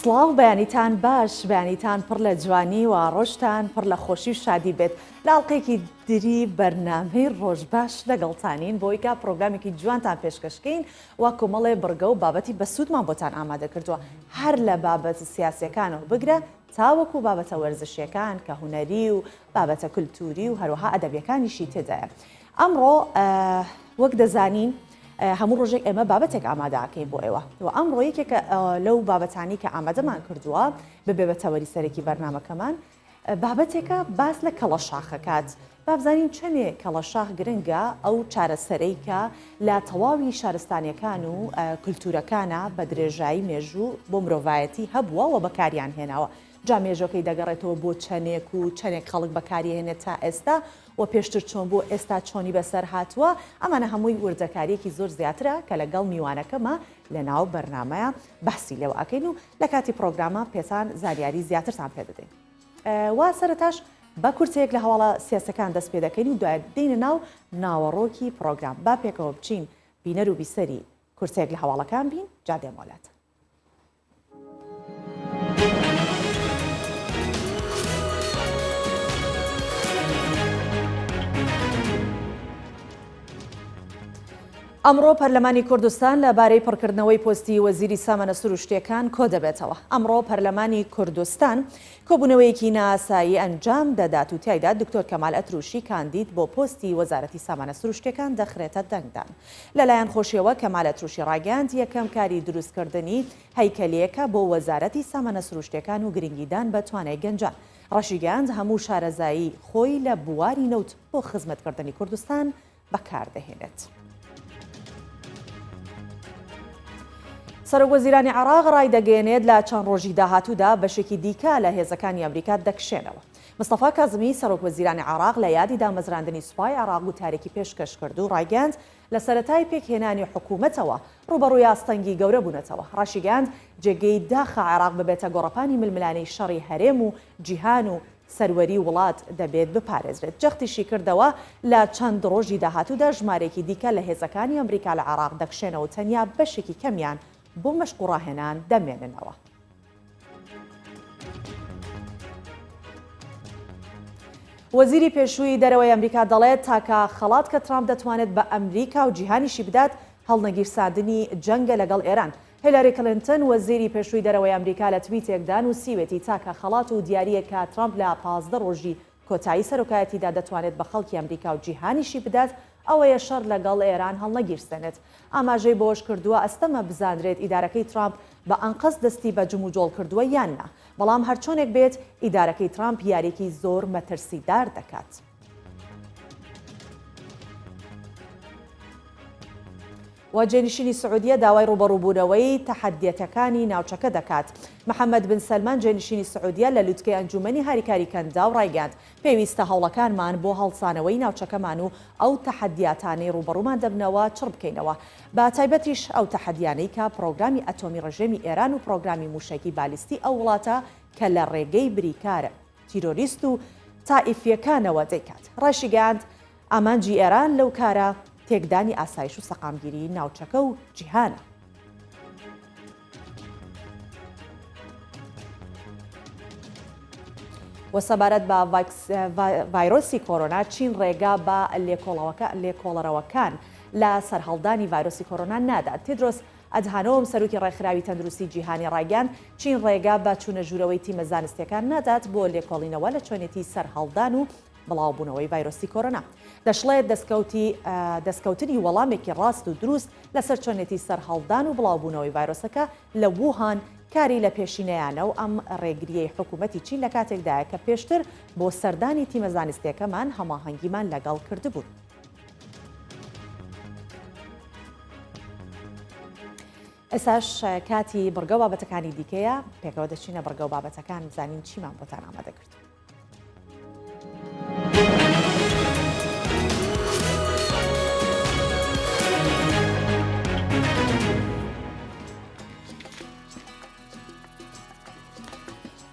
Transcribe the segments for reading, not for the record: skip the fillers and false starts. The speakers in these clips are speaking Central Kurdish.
سڵاو بەیانیتان باش بەیانیتان پڕ لە جوانی و ڕۆژتان پڕ لە خۆشی و شادی بێت لە ئەڵلقەیەکی دری بەرنامەی ڕۆژ باش لەگەڵتانین بۆی کە پرۆگرامێکی جوانتان پێشکەشکەین و کۆمەڵێ بڕگە و بابەتی بەسوودمان بۆتان ئامادە کردووە هەر لە بابەت سیاسەکانەوە بگرە تاوەکو بابەتە وەرزشیەکان کە هونەری و بابەتە کلتوری و هەروەها ئەدەبیەکانیشی تێدایە. ئەمڕۆ وەک دەزانین هەموو ڕۆژێک ئێمە بابەتێک ئامادەکەین بۆ ئێوە و ئەمڕۆ یەکێکە لەو بابەتانی کە ئامادەمان کردووە ببێ بە تەوەری سەرەکی بەرنامەکەمان بابەتێکە باس لە کەڵەشاخەکات بابزانین چەنێ کەڵەشاخ گرنگە ئەو چارەسەرەی کە لە تەواوی شارستانیەکان و کلتورەکانا بە درێژایی مێژوو بۆ مرۆڤایەتی هەبووە و بەکاریان هێناوە جا مێژوەکەی دەگەڕێتەوە بۆ چەنێک و چەنێک خەڵک بەکاری هێنێت تا ئێستا و پێشتر چۆن بوو ئێستا چۆنی بەسەر هاتووە ئەمانە هەمووی وردەکاریەکی زۆر زیاترە کە لەگەڵ میوانەکەمە لەناو بەرنامەیە باسی لێوە ئەکەین و لە کاتی پڕۆگرامە پێتان زانیاری زیاترتان پێ دەدەین. و سەرەتاش بە کورتەیەک لە هەواڵە سیاسەکان دەست پێ دەکەین و دوای دێینە ناو ناوەڕۆکی پڕۆگرام. با پێکەوە بچین بینەر و بیسەری کورتەیەک لە هەواڵەکان بین جا دێمەوە لاتان. ئەمڕۆ پەرلەمانی کوردستان لە بارەی پڕکردنەوەی پۆستی وەزیری سامانە سروشتییەکان کۆدەبێتەوە. ئەمڕۆ پەرلەمانی کوردستان کۆبوونەوەیەکی نائاسایی ئەنجام دەدات و تیایدا دکتۆر کەمال ئەتروشی کاندید بۆ پۆستی وەزارەتی سامانە سروشتییەکان دەخرێتە دەنگدان. لەلایەن خۆشیەوە کەمال ئەتروشی ڕایگەیاند، یەکەم کاری دروستکردنی هەیکەلێکە بۆ وەزارەتی سامانە سروشتییەکان و گرنگیدان بە توانای گەنجان. ڕاشیگەیاند، هەموو شارەزایی خۆی لە بواری نەوت بۆ خزمەتکردنی کوردستان بەکاردەهێنێت. سەرۆکوەزیرانی عێراق ڕایدەگەیەنێت لە چەند ڕۆژی داهاتوودا بەشێکی دیکە لە هێزەکانی ئەمریکا دەکشێنەوە. مستەفا کازمی سەرۆکوەزیرانی عێراق لە یادی دامەزراندنی سوپای عێراق گوتارێکی پێشکەش کرد و ڕایگەیاند لە سەرەتای پێکهێنانی حکوومەتەوە ڕووبەڕووی ئاستەنگی گەورە بوونەتەوە. ڕاشیگەیاند جێگەی داخە عێراق ببێتە گۆڕەپانی ململانێی شەڕی هەرێم و جیهان و سەروەری وڵات دەبێت بپارێزرێت. جەختیشی کردەوە، لە چەند ڕۆژی داهاتوودا ژمارەیەکی دیکە لە هێزەکانی ئەمریکا لە عێراق دەکشێنەوە و تەنیا بەشێکی کەمیان بۆ مەشق و ڕاهێنان دەمێننەوە. وەزیری پێشووی دەرەوەی ئەمریکا دەڵێت، تاکە خەڵات کە ترامپ دەتوانێت بە ئەمریکا و جیهانیشی بدات، هەڵنەگیرساندنی جەنگە لەگەڵ ئێران. هیلاری کلینتن، وەزیری پێشووی دەرەوەی ئەمریکا لە تویتێکدا نووسیوێتی تاکە خەڵات و دیارییەک کە ترامپ لە 15 ڕۆژی کۆتایی سەرۆکایەتیدا دەتوانێت بە خەڵکی ئەمریکا و جیهانیشی بدات ئەوەیە شەڕ لەگەڵ ئێران هەڵنەگیرسێنێت. ئاماژەی بەوەشکردووە، ئەستەمە بزانرێت ئیدارەکەی ترامپ بە ئەنقەست دەستی بە جموجۆڵ کردووە یان نا، بەڵام هەرچۆنێک بێت ئیدارەکەی ترامپ یارییەکی زۆر مەترسیدار دەکات. و جێنشینی سعودیە داوای ڕووبەڕووبوونەوەی تەحەددیەتەکانی ناوچەکە دەکات. محەمەد بن سەلمان جێنشینی سعودیە لە لوتکەی ئەنجوومەنی هاریکاری کەنداو ڕایگەیاند، پێویستە هەوڵەکانمان بۆ هەڵسانەوەی ناوچەکەمان و ئەو تەحەددیاتانەی ڕووبەڕوومان دەبنەوە چڕ بکەینەوە، بە تایبەتیش ئەو تەحەددیانەی کە پڕۆگرامی ئەتۆمی ڕژێمی ئێران و پڕۆگرامی مووشەکی بالیستی ئەو وڵاتە کە لە ڕێگەی بریکارە تیرۆریست و تائیفییەکانەوە دەیکات. ڕایشیگەیاند، ئامانجی ئێران لەو کارە تێکدانی ئاسایش و سەقامگیریی ناوچەکە و جیهانە. و سەبارەت بە ڤایرۆسی کۆرۆنا، چین ڕێگا بە لێکۆڵەرەوەکان لە سەرهەڵدانی ڤایرۆسی کۆرۆنا نادات. تیدرۆس ئەدهانۆم، سەرۆکی ڕێکخراوی تەندروستی جیهانی ڕایگەیاند، چین ڕێگا بە چوونە ژوورەوەی تیمە زانستییەکان نادات بۆ لێکۆڵینەوە لە چۆنێتی سەرهەڵدان و بڵاوبوونەوەی ڤایرۆسی کۆرۆنا. دەشڵێت دەستکەوتی دەستکەوتنی وەڵامێکی ڕاست و دروست لەسەر چۆنێتی سەرهەڵدان و بڵاوبوونەوەی ڤایرۆسەکە لە ووهان کاری لە پێشینەیانە و ئەم ڕێگرییەی حکوومەتی چین لە کاتێکدایە کە پێشتر بۆ سەردانی تیمە زانستییەکەمان هەماهەنگیمان لەگەڵ کردبوون. ئێستاش کاتی بڕگە و بابەتەکانی دیکەیە، پێکەوە دەچینە بڕگە و بابەتەکان بزانین چیمان بۆتان ئامادە کردووە.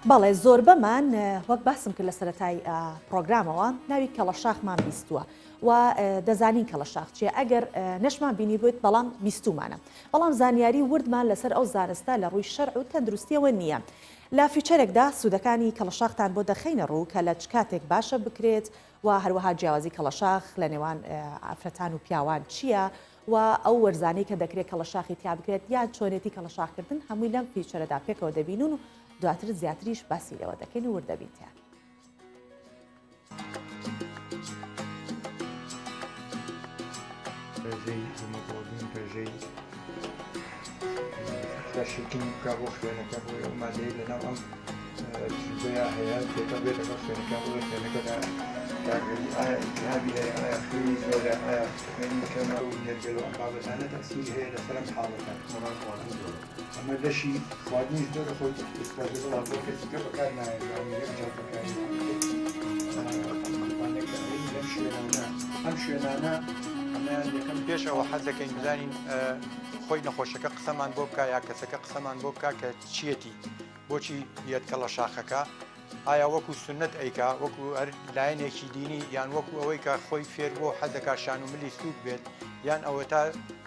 بەڵێ زۆربەمان وەک باسم کرد لە سەرەتای پرۆگرامەوە ناوی کەڵەشاخمان بیستووە. و دەزانین کەڵەشاخ چیە ئەگەر نەشمان بینیبێت بەڵام بیستومانە بەڵام زانیاری وردمان لەسەر ئەو زانستە لە ڕووی شەرع و تەندروستیەوە نییە. لە feature ێکدا سوودەکانی کەڵەشاختان بۆ دەخەینە ڕوو کە لە چ کاتێک باشە بکرێت و هەروەها جیاوازی کەڵەشاخ لە نێوان ئافرەتان و پیاوان چییە و ئەو وەرزانەی کە دەکرێت کەڵەشاخی تیا بکرێت یان چۆنێتی کەڵەشاخکردن هەمووی لەم feature ەدا پێکەوە دەبینون و دواتر زیاتریش باسی لێوە دەکەین و ورد دەبین تیا. ڕێژەی هیمۆگڵۆبین ڕێژەی شیرکردنی بکا بۆ خوێنەکە بۆی ئەو مادەی لەناو ئەم تیوبەیە هەیە تێکەڵ بێت لەگەڵ خوێنەکە بۆی خوێنەکەدا کارگەری ئایا ئیلتیهابی هەیە ئایا خوێنی زۆرە ئایا خوێنی کەمە و نێرگەلە و ئەم بابەتانە تەئسیری هەیە لەسەر ئەم حاڵەتە ئەمە لەشی خواردنیش زۆرە خۆی ئیستفادە بەڵام بۆ کەسیکە بەکار نایەت یانی یەک جار بەکاری لەم شوێنانە ئەم شوێنانە ئەمەیان یەکەم پێش ئەوە حەز دەکەین بزانین خۆی نەخۆشەکە قسەمان بۆ بکە یا کەسەکە قسەمان بۆ بکە کە چیەتی بۆچی یەت کەڵەشاخەکە ئایا وەکو سوننەت ئەیکا وەکو هەر لایەنێکی دینی یان وەکو ئەوەی کە خۆی فێر بووە و حەزەکا شان و ملی سووک بێت یان ئەوەتا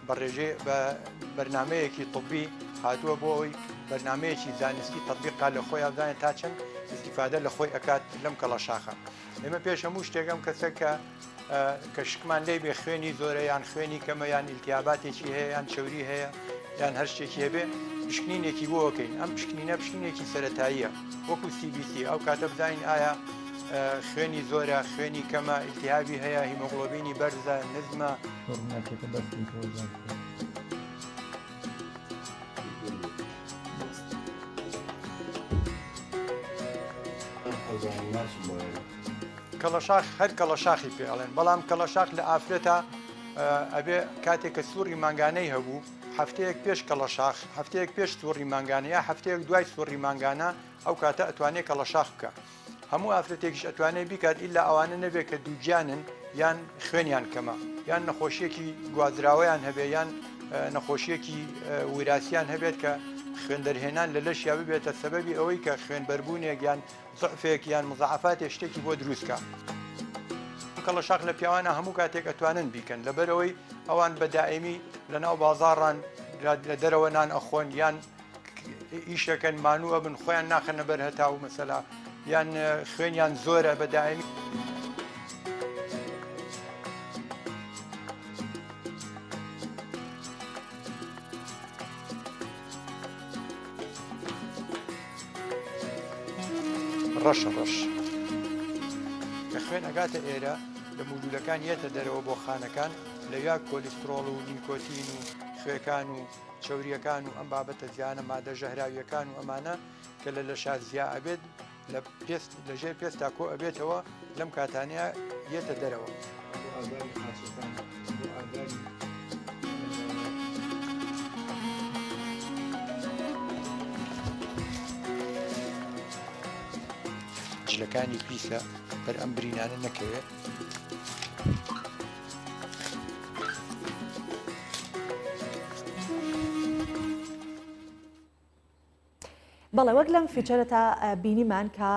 بە ڕێژەی بە بەرنامەیەکی طبی هاتووە بۆ ئەوەی بەرنامەیەکی زانستی تطبیق کا لە خۆیان بزانێت تا چەند ئیستیفادە لە خۆی ئەکات لەم کەڵەشاخە ئێمە پێش هەموو شتێک ئەم کەسە کە کە شکمان لێی بێ خوێنی زۆرە یان خوێنی کەمە یان ئیلتیاباتێکی هەیە یان چەوری هەیە یان هەر شتێکی هەبێ پشکنینێکی بۆ ئەکەین ئەم پشکنینە پشکنینێکی سەتاییە وەکو CBC ئەو کاتە بزانین ئایا خوێنی زۆرە خوێنی کەمە ئیلتیهابی هەیە هیمۆگڵۆبینی بەرزە نزمە. ڕووناکیەکە بەرزکەیتەوە جوانترە. کەڵەشاخ هەر کەڵەشاخی پێ ئەڵێن بەڵام کەڵەشاخ لە ئافرەتە ئەبێ کاتێک کە سوڕی مانگانەی هەبوو هەفتەیەک پێش کەڵەشاخ هەفتەیەک پێش سوڕی مانگانە یا هەفتەیەک دوای سوڕی مانگانە ئەو کاتە ئەتوانێت کەڵەشاخ بکە هەموو ئافرەتێکیش ئەتوانێت بیکات ئیلا ئەوانە نەبێت کە دووگیانن یان خوێنیان کەمە یان نەخۆشیەکی گوازراوەیان هەبێ یان نەخۆشیەکی ویراسیان هەبێت کە خوێن دەرهێنان لە لەشیا ببێتە سەبەبی ئەوەی کە خوێنبەربوونێک یان زعفێک یان مزاعفاتێ شتێکی بۆ دروست کا. کەڵەشاخ لە پیاوانە هەموو کاتێک ئەتوانن بیکەن لەبەرئەوەی ئەوان بە دائیمی لەناو بازاڕان لە دەرەوە نان ئەخۆن یان ئیشەکەن مانوو ئەبن خۆیان ناخەنە بەر هەتاو مەسەلا یان خوێنیان زۆرە بە دائیمی. ڕەشە ڕەش کە خوێن ئەگاتە ئێرە لە مولولەکان یەتە دەرەوە بۆ خانەکان لەویا کۆلیسترۆڵ و نیکۆتین و خوێکان و چەوریەکان و ئەم بابەتە زیانە مادە ژەهراویەکان و ئەمانە کە لە لەشا زیا ئەبێت لە پێست لە ژێر پێستا کۆ ئەبێتەوە لەم کاتانەیە یەتە دەرەوە. بۆ ئازاری قاچەکان، بۆ ئازاری. جلەکانی پیسە بەر ئەم برینانە نەکەوێت. بەڵێ وەک لەم feature ەتا بینیمان کە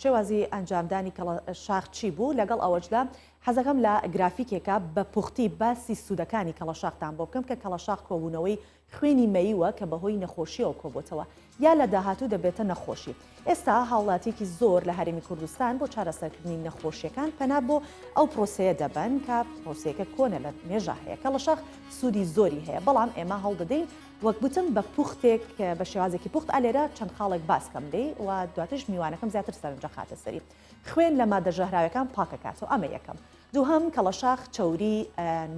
شێوازی ئەنجامدانی کەڵە شاخ چی بوو لەگەڵ ئەوەشدا حەزەکەم لە گرافیکێکە بە پوختی باسی سوودەکانی کەڵەشاختان بۆ بکەم کە کەڵەشاخ کۆبوونەوەی خوێنی مەیوە کە بەهۆی نەخۆشیەوە کۆبۆتەوە یا لە داهاتوو دەبێتە نەخۆشی ئێستا هاوڵاتیەکی زۆر لە هەرێمی کوردستان بۆ چارەسەرکردنی نەخۆشیەکان پەنا بۆ ئەو پرۆسەیە دەبەن کە پرۆسەیەکە کۆنە لە مێژە هەیە کەڵەشاخ سوودی زۆری هەیە بەڵام ئێمە هەوڵدەدەین وەک گوتم بە پوختێک بە شێوازێکی پوخت ئا لێرە چەند خاڵێک باس کەم لێی و دواتریش میوانەکەم زیاتر سەرنج ئەخاتە سەری. خوێن لە مادە ژەهراویەکان پاکەکاتەوە ئەمە یەکەم. دووهەم کەڵەشاخ چەوری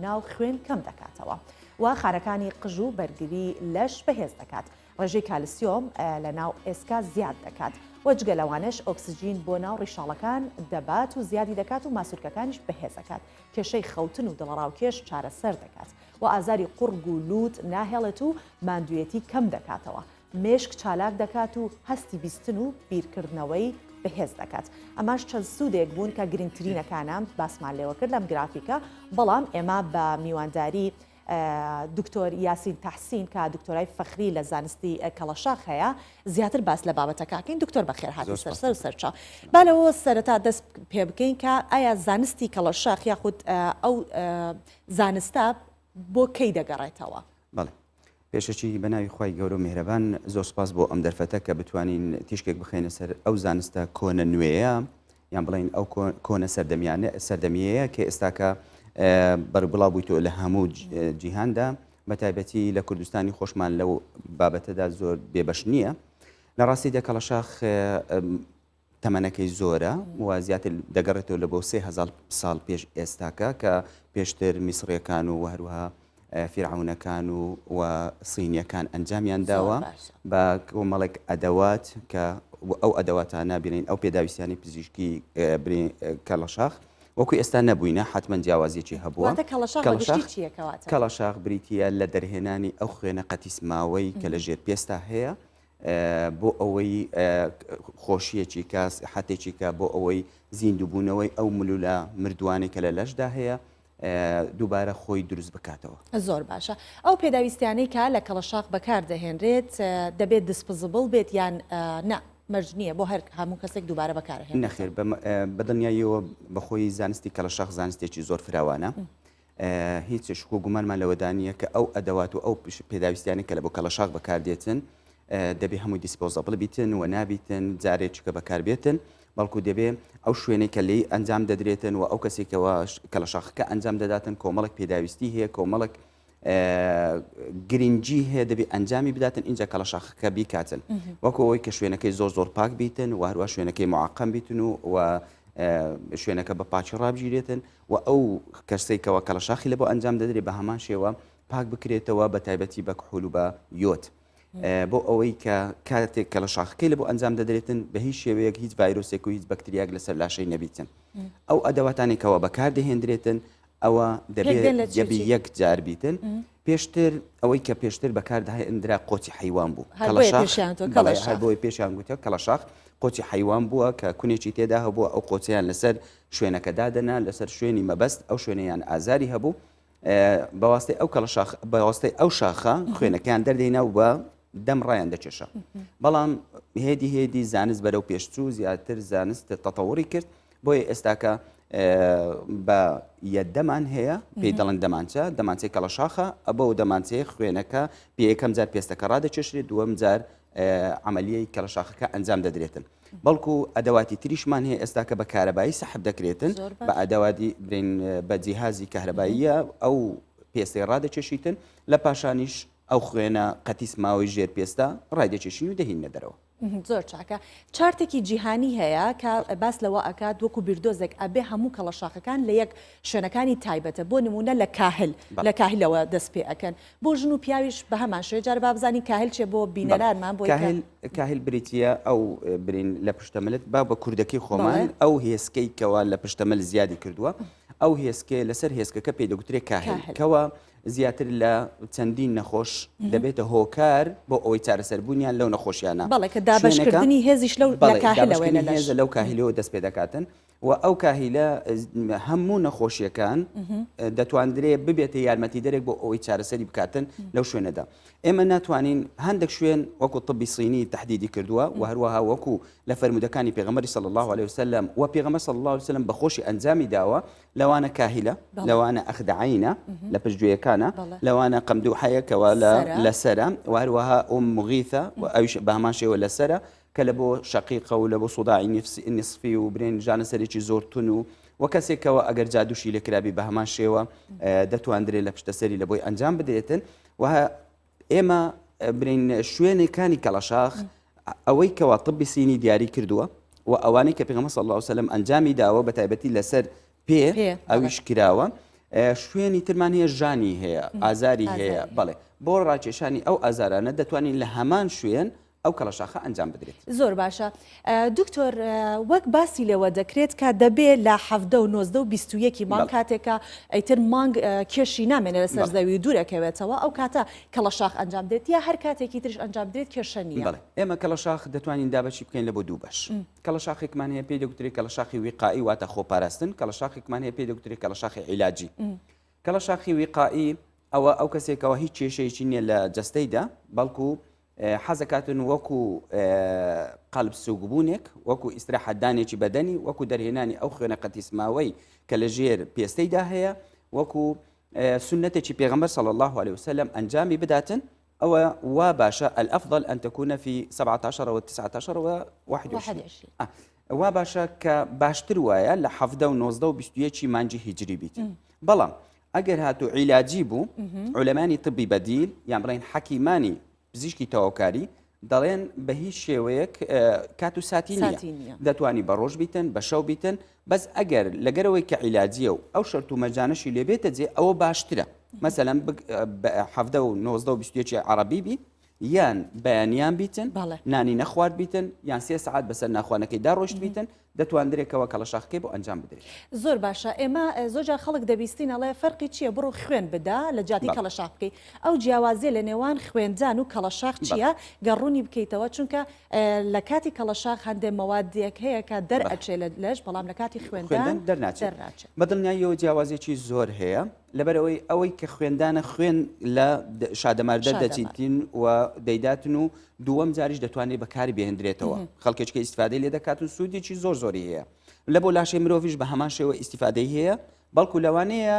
ناو خوێن کەم دەکاتەوە و خانەکانی قژ و بەرگری لەش بەهێز دەکات. ڕێژەی کالسیۆم لە ناو ئێسکا زیاد دەکات و جگە لەوانەش ئۆکسجین بۆ ناو ڕیشاڵەکان دەبات و زیادی دەکات و ماسولکەکانیش بەهێز ئەکات. کێشەی خەوتن و دڵەڕاوکێش چارەسەر دەکات. و ئازاری قوڕگ و لووت ناهێڵێت و ماندوویەتی کەم دەکاتەوە، مێشک چالاک دەکات و هەستی بیستن و بیرکردنەوەی بەهێز دەکات. ئەمەش چەند سوودێک بوون کە گرنگترینەکانە باسمان لێوە کرد لەم گرافیکە، بەڵام ئێمە بە میوانداری. دکتۆر یاسین تەحسین کە دکتۆرای فەخری لە زانستی کەڵەشاخ هەیە زیاتر باس لە بابەتەکە ئەکەین. دکتۆر بەخێر هاتی سەر سەر و سەرچاو. با لەوە سەرەتا دەست پێ بکەین کە ئایا زانستی کەڵەشاخ یاخود ئەو زانستە بۆ کەی دەگەڕێتەوە؟ بەڵێ. پێشەکی بە ناوی خوای گەورە و میهرەبان، زۆر سوپاس بۆ ئەم دەرفەتە کە بتوانین تیشکێک بخەینە سەر ئەو زانستە کۆنە نوێیە یان بڵێین ئەو کۆنە سەردەمیانە سەردەمیەیە کە ئێستاکە بەربڵاو بوویتەوە لە هەموو جیهاندا بە تایبەتی لە کوردستانی خۆشمان لەو بابەتەدا زۆر بێبەش نییە. لە ڕاستیدا کەڵەشاخ تەمەنەکەی زۆرە و زیاتر دەگەڕێتەوە لە بۆ 3000 ساڵ پێش ئێستاکە کە پێشتر میسڕیەکان و هەروەها فیرعەونەکان و و سینیەکان ئەنجامیان داوە بە کۆمەڵێک ئەدەوات کە ئەو ئەدەواتانە بینین ئەو پێداویستیانی پزیشکی کەڵەشاخ وەکو ئێستا نەبووینە حتمما جیاوازیەکی هەبووە کەڵەشاخ بریتە لە دەرهێنانی ئەو خوێنە قەتیسماوەی کە لە ژێر پێستا هەیە بۆ ئەوەی خۆشیەکی کە سحەتێکی کە بۆ ئەوەی زیندووبوونەوەی ئەو ملولە مردووانەی کە لە لەشدا هەیە دووبارە خۆی دروست بکاتەوە. زۆر باشە ئەو پێداویستیانەی کە لە کەڵەشاخ بەکار دەهێنرێت دەبێت disposable بێت یان نا مەرج نییە بۆ هەر هەموو کەسێک دووبارە بەکارهێنرێت؟ نەخێر بە دڵنیاییەوە بەخۆی زانستی کەڵەشاخ زانستێکی زۆر فراوانە هیچ شک و گومانمان لەوەدا نییە کە ئەو ئەدەوات و ئەو پێداویستیانە کە لە بۆ کەڵەشاخ بەکاردێتن دەبێ هەمووی disposable بیتن و نابیتن جارێککە بەکاربێتن بەڵکو دەبێ ئەو شوێنەی کە لێی ئەنجام دەدرێتن و ئەو کەسێکەوە کەڵەشاخەکە ئەنجام دەداتن کۆمەڵک پێداویستی هەیە کۆمەڵک گرنگی هەیە دەبێ ئەنجامی بداتن اینجا کەڵەشاخەکە بیکاتن وەکو ئەوەی کە شوێنەکەی زۆر زۆر پاک بیتن و هەروە شوێنەکەی معقم بیتن و و شوێنەکە بە پاکی ڕابگیرێتن و ئەو کەسەی کەوا کەڵەشاخی لە بۆ ئەنجام دەدرێت بە هەمان شێوە پاک بکرێتەوە بە تایبەتی بە کحول و بە یۆت بۆ ئەوەی کە کاتێک کەڵەشاخەکەی لە بۆ ئەنجام دەدرێتن بە هیچ شێوەیەک هیچ ڤایرۆسێک و هیچ بەکتریاک لەسەر لاشەی نەبیتن ئەو ئەدەواتانێک کەوا بەکاردەهێندرێتن ئەوە دەبێت دەبی یەک جار بیتن پێشتر ئەوەی کە پێشتر بەکاردەهێندرا قۆچی حەیوان بوو هەر بۆی پێشیان گوتە کەڵەشاخ قۆچی حەیوان بووە کە کونێکی تێدا هەبووە ئەو قۆچیان لەسەر شوێنەکە دادەنا لەسەر شوێنی مەبەست ئەو شوێنەیان ئازاری هەبوو بەواستەی ئەو کەڵەشاخ بەواستەی ئەو شاخە خوێنەکەیان دەردەینا و بە دەم ڕایان دەکێشا بەڵام هێدی هێدی زانست بەرەو پێشچوو زیاتر زانست تەتەوڕی کرد بۆیە ئێستاکە بە یەدەمان هەیە پێی دەڵێن دەمانچە دەمانچەی کەڵەشاخە ئەبە و دەمانچەیە خوێنەکە پێ یەکەم جار پێستەکە ڕادەکێشرێت دووەم جار عملیەی کەڵەشاخەکە ئەنجام دەدرێتن بەڵکو ئەدەواتی تریشمان هەیە ئێستا کە بە کارەبایی سەحب دەکرێتن بە ئەدەواتی برین بە جیهازی کەهرەباییە ئەو پێستەی ڕادەکێشیتن لە پاشانیش ئەو خوێنە قەتیس ماوەی ژێر پێستە ڕایدەکێشین و دەهینە دەرەوە. زۆر چاکە. چارتێکی جیهانی هەیە کە باس لەوە ئەکات وەکو بیردۆزێک ئەبێ هەموو کەڵەشاخەکان لە یەک شوێنەکانی تایبەتە بۆ نمونە لە کاهل لە کاهلەوە دەست پێ ئەکەن بۆ ژن و پیاویش بە هەمان شێوە جارێ با بزانین کاهل چیە بۆ بینەرانمان بۆی کاهل کاهل بریتیە ئەو برین لە پشتە ملت با بە کوردەکەی خۆمان ئەو هێسکەی کەوا لە پشتە مل زیادی کردووە ئەو هێسکەیە لەسەر هێسکەکە پێی دەگوترێ کاهل کەوا زیاتر لە چەندین نەخۆش دەبێتە هۆکار بۆ ئەوەی چارەسەربوونیان لەو نەخۆشیانە بەڵێ کە دابەشکردنی هێزیش لەو کاهلەوەیە هێزە لەو کاهلەوە دەست پێ دەکاتن و ئەو کاهیلە هەموو نەخۆشیەکان دەتواندرێ ببێتە یارمەتیدەرێک بۆ ئەوەی چارەسەری بکاتن لەو شوێنەدا ئێمە ناتوانین هەندێک شوێن وەکو طبی سینی تهدیدی کردووە و هەروەها وەکو لە فەرمودەکانی پێغەمبەری صلی الله علیه وسلم و پێغەمبەر صلی الله علیه وسلم بەخۆشی ئەنجامی داوە لەوانە کاهیلە لەوانە ئەخدعینە لە پشتگوێیەکانە لەوانە قەمدوحەیە کەوا لەسرە و هەروەها ئوم مغیثە و ئەویش بە هەمان شێوە لەسرە کە لە بۆ شەقیقە و لە بۆ سوداعی نسفی و برێن ژانە سەرێکی زۆر تون و و کەسێکەوە ئەگەر جادوشی لێکرابی بە هەمان شێوە دەتواندرێت لە پشتە سەری لە بۆی ئەنجام بدرێتن و ئێمە برین شوێنەکانی کەڵەشاخ ئەوەی کەوا طبی سینی دیاری کردووە و ئەوانەی کە پێغەمبەر صلی الله علیه وسلم ئەنجامی داوە بە تایبەتی لەسەر پێ ئەویش کراوە شوێنی ترمان هەیە ژانی هەیە ئازاری هەیە بەڵێ بۆ ڕاکێشانی ئەو ئازارانە دەتوانین لە هەمان شوێن ئەو کەڵەشاخە ئەنجام بدرێت. زۆر باشە دکتۆر وەک باسی لێوە دەکرێت کە دەبێ لە 17 و 19 و 21 مانگ کاتێکە ئیتر مانگ کێشی نامێنێ لەسەر زەوی و دوورەکەوێتەوە ئەو کاتە کەڵەشاخ ئەنجام دێت یا هەر کاتێکی تریش ئەنجام بدرێت کێشە نییە؟ بەڵێ ئێمە کەڵەشاخ دەتوانین دابەشی بکەین لە بۆ دوو بەش کەڵەشاخێکمان هەیە پێی دەگوترێت کەڵەشاخی ویقائی واتە خۆپاراستن کەڵەشاخێکمان هەیە پێی دەگوترێت کەڵەشاخی عیلاجی کەڵەشاخی ویقائی. ئەوە ئەو کەسێکەوە هیچ کێشەیەکی نییە لە جەستەیدا بەڵکو حەزەکاتن وەکو قەلب سووکبوونێک وەکو ئیسراحەتدانێکی بەدەنی وەکو دەرهێنانی ئەو خوێنە قەتیسماوەی کە لە ژێر پێستەیدا هەیە وەکو سنەتێکی پێغەمبەر صلی الله علیه وسلم ئەنجامی بداتن ئەوە وا باشە الافضل ان تكون في 17 و 19 و 21 وا باشە کە باشتر وایە لە 17 و 19 و 21 مانگی هیجری بیت بەڵام ئەگەر هاتوو عیلاجی بوو عولەمانی طبی بەدیل یان بڵێن حەکیمانی پزیشکی تەواوکاری دەڵێن بە هیچ شێوەیەک کات و ساتی نییە دەتوانی بە ڕۆژ بیتن بە شەو بیتن بەس ئەگەر لەگەرەوەی کە عیلاجیە و ئەو شەرت و مەرجانەشی لێبێتە جێ ئەوە باشترە مەسەلەن حەڤدە و 19 و 21 عەڕەبی بی یان بەیانیان بیتن نانی نەخوارد بیتن یان سێ سەعات بەسەر ناخوانەکەی دا ڕۆشت بیتن دەتواندرێت کەوا کەڵەشاخەکەی بۆ ئەنجام بدرێت. زۆر باشە ئێمە زۆر جار خەڵک دەبیستین ئەڵێ فەرقی چیە بڕۆ خوێن بدە لە جیاتی کەڵەشاخ بکەی ئەو جیاوازیە لە نێوان خوێندان و کەڵەشاخ چیە گەر ڕوونی بکەیتەوە چونکە لە کاتی کەڵەشاخ هەندێ مەوادێک هەیە کە دەرئەچێ لە لەش بەڵام لە کاتی خوێندان دەرناچێت بە دڵنیاییەوە جیاوازیەکی زۆر هەیە لەبەرئەوەی ئەوەی کە خوێندانە خوێن لە شادەمار دەردەچیتین و دەیداتن و دووەم جاریش دەتوانێت بەکاری بهێندرێتەوە خەڵکێککە ئیسفادەی لێ دەکات و سوودێکی زۆر زۆری هەیە لە بۆ لاشەی مرۆڤیش بە هەمان شێوە ئیسیفادەی هەیە بەڵکو لەوانەیە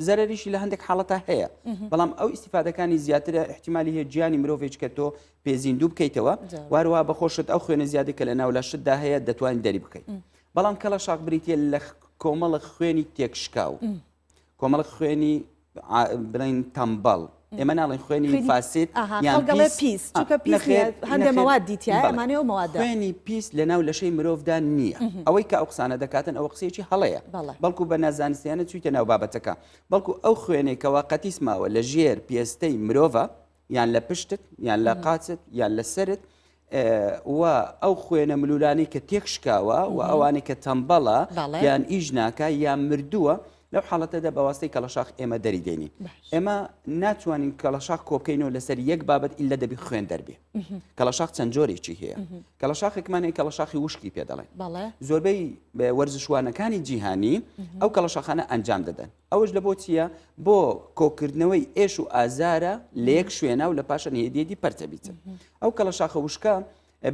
زەرەریشی لە هەندێک حاڵەتە هەیە بەڵام ئەو ئیسیفادەکانی زیاترە احتیممالی هەیە گیانی مرۆڤێک کە تۆ پێزیندوو بکەیتەوە واروە بەخۆشت ئەو خوێنە زیادی کە لە ناو لەشتدا هەیە دەتوانین دەری بکەیت بەڵام کەڵەشاخ بریتە لە کۆمەڵە خوێنی تێکشکاو کۆمەڵە خوێنی بڵین تەمبەڵ ئێمە ناڵێن خوێنی فاسد یان پیس چونکە پیس هەندێک مەواد دیتیا ئەمانەیە و مەواد خوێنی پیس لە ناو لەشەی مرۆڤدا نییە ئەوەی کە ئەو قسانە دەکاتن ئەوە قسەیەکی هەڵەیە بەڵکو بە نازانستیانە چوویتە ناو بابەتەکە بەڵکو ئەو خوێنێکەوە قەتیس ماوە لە ژێر پێستەی مرۆڤە یان لە پشتت یان لە قاچت یان لە سەرت و ئەو خوێنە ملولانەی کە تێک شکاوە و ئەوانەی کە تەمبەڵە یان ئیش ناکە یان مردووە لەو حاڵەتەدا بەواستەی کەڵەشاخ ئێمە دەری دێنین ئێمە ناتوانین کەڵەشاخ کۆبکەینەوە لەسەر یەک بابەت ئیلا دەبی خوێن دەربێ کەڵەشاخ چەند جۆرێکی هەیە کەڵەشاخێکمان هەیە کەڵەشاخی وشکی پێ دەڵێن زۆربەی وەرزشوانەکانی جیهانی ئەو کەڵەشاخانە ئەنجام دەدەن ئەوەش لە بۆ چییە؟ بۆ کۆکردنەوەی ئێش و ئازارە لە یەک شوێنا و لە پاشان هێدیێدی پەرچە بیتن. ئەو کەڵەشاخە وشکە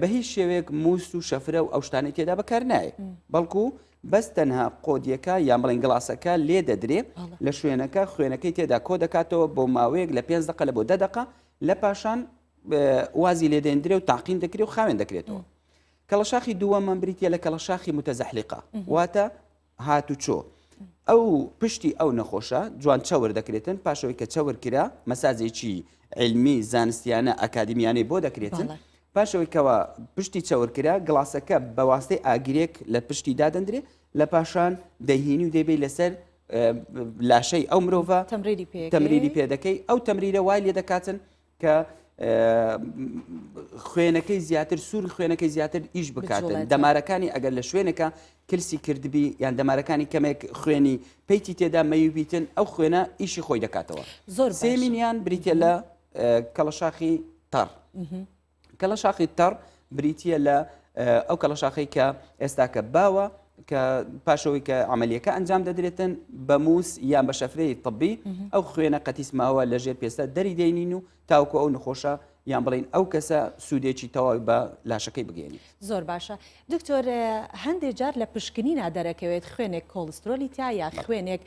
بە هیچ شێوەیەک موس و شەفرە و ئەو شتانەی تێدا بەکار نایە. بەڵکو بەس تەنها قۆدیەکە یان بڵێن گڵاسەکە لێ دەدرێ لە شوێنەکە خوێنەکەی تێدا کۆ دەکاتەوە بۆ ماوەیەک لە پێنج دەقە لە بۆ دە دەقە لە پاشان وازی لێدێندرێ و تاقیم دەکرێ و خاوێن دەکرێتەوە. کەڵەشاخی دووەممان بریتە لە کەڵەشاخی متەزەحلیقە واتە هاتوچۆ ئەو پشتی ئەو نەخۆشە جوان چەور دەکرێتن پاشەوەی کە چەور کرا مەساجێکی علمی زانستیانە ئەکادیمیانەی بۆ دەکرێتن پاشەوەی کەوا پشتی چەور کرا گڵاسەکە بە واستەی ئاگرێک لە پشتی دادەندرێ لە پاشان دەهینی و دەیبەی لەسەر لاشەی ئەو مرۆڤە تەمریری پێ دەکەی ئەو تەمریرە وای لێ دەکاتن کە خوێنەکەی زیاتر سوور خوێنەکەی زیاتر ئیش بکاتن دەمارەکانی ئەگەر لە شوێنەکە کلسی کردبی یان دەمارەکانی کەمێک خوێنی پەیتی تێدا مەیوبیتن ئەو خوێنە ئیشی خۆی دەکاتەوە زۆر سێمینیان بریتە لە کەڵەشاخی تەڕ کەڵەشاخی تەڕ بریتە لە ئەو کەڵەشاخەی کە ئێستاکە باوە کە پاشەوەی کە عملیەکە ئەنجام دەدرێتن بە موس یان بە شەفرەی طبی ئەو خوێنە قەتیس ماوە لە ژێر پێستە دەری دێنین و تاوکو ئەو نەخۆشە یان بڵین ئەو کەسە سوودێکی تەواوی بە لاشەکەی بگەێنی. زۆر باشە دکتۆر هەندێ جار لە پشکنینا دەرەکەوێت خوێنێک کۆڵسترۆلی تیا یا خوێنێک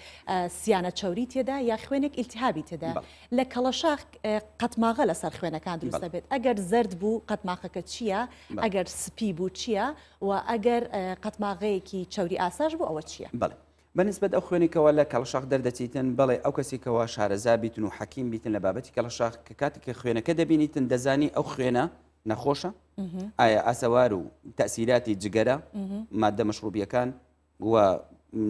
سیانە چەوری تێدا یا خوێنێک ئیلتیهابی تێدا لە کەڵەشاخ قەتماغە لەسەر خوێنەکان دروست دەبێت ئەگەر زەرد بوو قەتماخەکە چییە ئەگەر سپی بوو چییە و ئەگەر قەتماغەیەکی چەوری ئاساش بوو ئەوە چییە؟ بەڵێ بە نسبەت ئەو خوێنەی کەوا لە کەڵەشاخ دەردەچیتن بەڵێ ئەو کەسی کەوا شارەزا بیتن و حەکیم بیتن لە بابەتی کەڵەشاخ کە کاتێک کە خوێنەکە دەبینیتن دەزانی ئەو خوێنە نەخۆشە ئایا ئاسەوار و تەسیراتی جگەرە مادە مەشروبیەکان و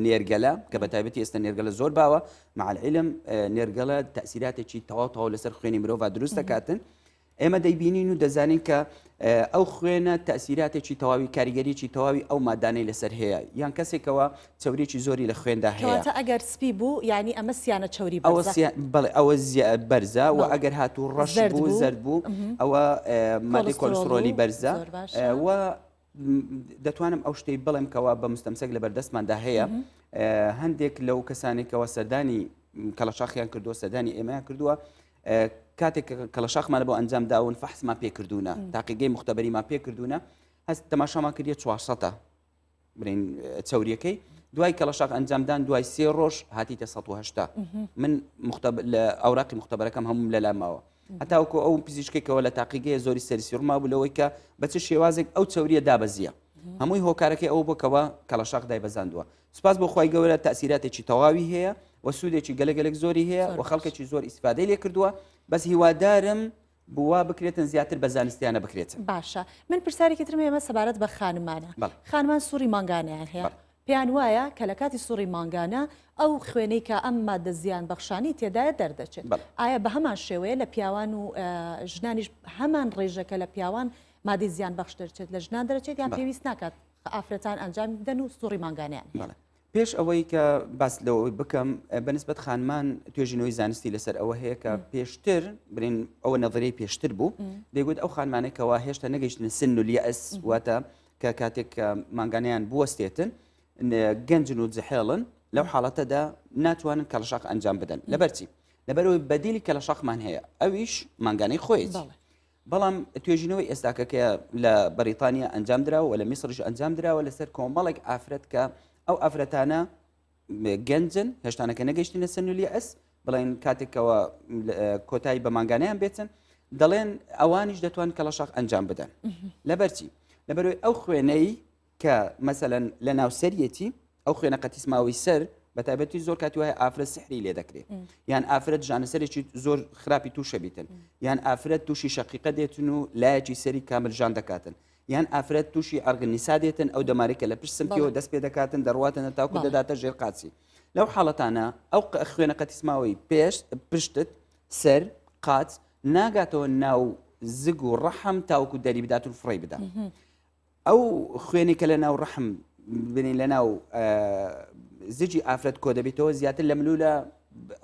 نێرگەلە کە بە تایبەتی ئێستا نێرگەلە زۆر باوە مع العلم نێرگەلە تەسیراتێکی تەواو تەواو لەسەر خوێنی مرۆڤ دروست دەکاتن ئێمە دەیبینین و دەزانین کە ئەو خوێنە تەسیراتێکی تەواوی کاریگەریی تەواوی ئەو مادانەی لەسەر هەیە یان کەسێکەوە چەوریی زۆری لە خوێندا هەیە ئەگەر سپی بوو یعنی ئەمە سیانە چەوری ئەوە بەڵێ ئەوە بەرزە و ئەگەر هاتوو ڕەش بوو زەرد بوو ئەوە مادەی کۆلسترۆلی بەرزە و دەتوانم ئەو شتەی بڵێم کەوا بە مستەمسەک لە بەردەستماندا هەیە هەندێک لەو کەسانێکەوە سەردانی. کەڵەشاخیان کردووە سەردانی ئێمەیان کردووە کاتێک کەڵەشاخمان بۆ ئەنجام داون فەحسمان پێ کردوونە تاقیگەی مختبەریمان پێ کردوونە هەست تەماشامان کردیە 400 برین چوریەکەی دوای کەڵەشاخ ئەنجامدان دوای سێ ڕۆژ هاتیتە 1970 من لە ئەوراقی مختبەرەکەم هەموم لەلا ماوە هەتاوەکو ئەو پزیشکێکەوە لە تاقیگەیە زۆری سەرسیڕما بوو لەوەی کە بە چ شێوازێک ئەو چوریە دابەزیە هەمووی هۆکارەکەی ئەو بۆکەوە کەڵەشاخ دایبەزاندووە سوپاس بۆ خوای گەورە تەئسیراتێکی تەواوی هەیە و سوودێکی گەلە گەلێک زۆری هەیە و خەڵکێکی زۆر ئیسفادەی لێ کردووە بەس هیوادارم بوا بکرێتن زیاتر بە زانستیانە بکرێتن. باشە من پرسیارێکی ترم هەیە سەبارەت بە خانمانە خانمان سوڕی مانگانەیان هەیە پێیان وایە کە لە کاتی سوڕی مانگانە ئەو خوێنەی کە ئەم مادە زیان بەخشانی تێدایە دەردەچێت ئایا بە هەمان شێوەیە لە پیاوان و ژنانیش هەمان ڕێژەکە لە پیاوان مادەی زیان بەخش دەرچێت لە ژنان دەرەچێت یان پێویست ناکات ئافرەتان ئەنجامی بدەن و سوڕی مانگانەیان هەیە. پێش ئەوەی کە باس لەوەی بکەم بەنسبەت خانمان توێژینەوەی زانستی لەسەر ئەوە هەیە کە پێشتر برین ئەوە نەظریەی پێشتر بوو دەیگوت ئەو خانمانێکەوە هێشتا نەگەیشتن سن الیأس واتە کە کاتێک کە مانگانیان بوەستێتن گەنجن و جحێڵن لەو حاڵەتەدا ناتوانن کەڵەشاخ ئەنجام بدەن لەبەرچی لەبەرەوەی بەدیلی کەلەشاخمان هەیە ئەویش مانگانەی خۆیەتی. بەڵام توێژینەوەی ئێستاکە کە لە بەریتانیا ئەنجام دراوە و لە میسریش ئەنجام دراوە لەسەر کۆمەڵێک ئافرەت کە ئەو ئافرەتانە گەنجن هێشتانەکە نەگەیشتنە سن الیأس بڵێن کاتێکەوە کۆتایی بە مانگانیان بێتن دەڵێن ئەوانیش دەتوان کەڵەشاخ ئەنجام بدەن لەبەرچی لەبەرەوەی ئەو خوێنەی کە مەسەلەن لە ناو سەریەتی ئەو خوێنە قەتیسماوەی سەر بە تایبەتی زۆر کاتی وایە ئافرەت سحری لێ دەکرێت یان ئافرەت ژانەسەرێکی زۆر خراپی تووشە بیتن یان ئافرەت تووشی شەقیقە دێتن و لایەکی سەری کامل ژان دەکاتن یان ئافرەت تووشی عرق النساء دێتن ئەو دەمارێکە لە پشت سمتیەوە دەست پێ دەکاتن دەڕواتنە تاکو دەداتە ژێر قاچی لەو حاڵەتانە ئەو خوێنە قەتیسماوەی پێش پشتت سەر قاچ ناگاتەوە ناو زگ و ڕەحم تاوەکو دەری بدات و فڕێی بدا ئەو خوێنی کە لە ناو ڕەحم بنین لە ناو زجی ئافرەت کۆ دەبێتەوە زیاتر لە ملولە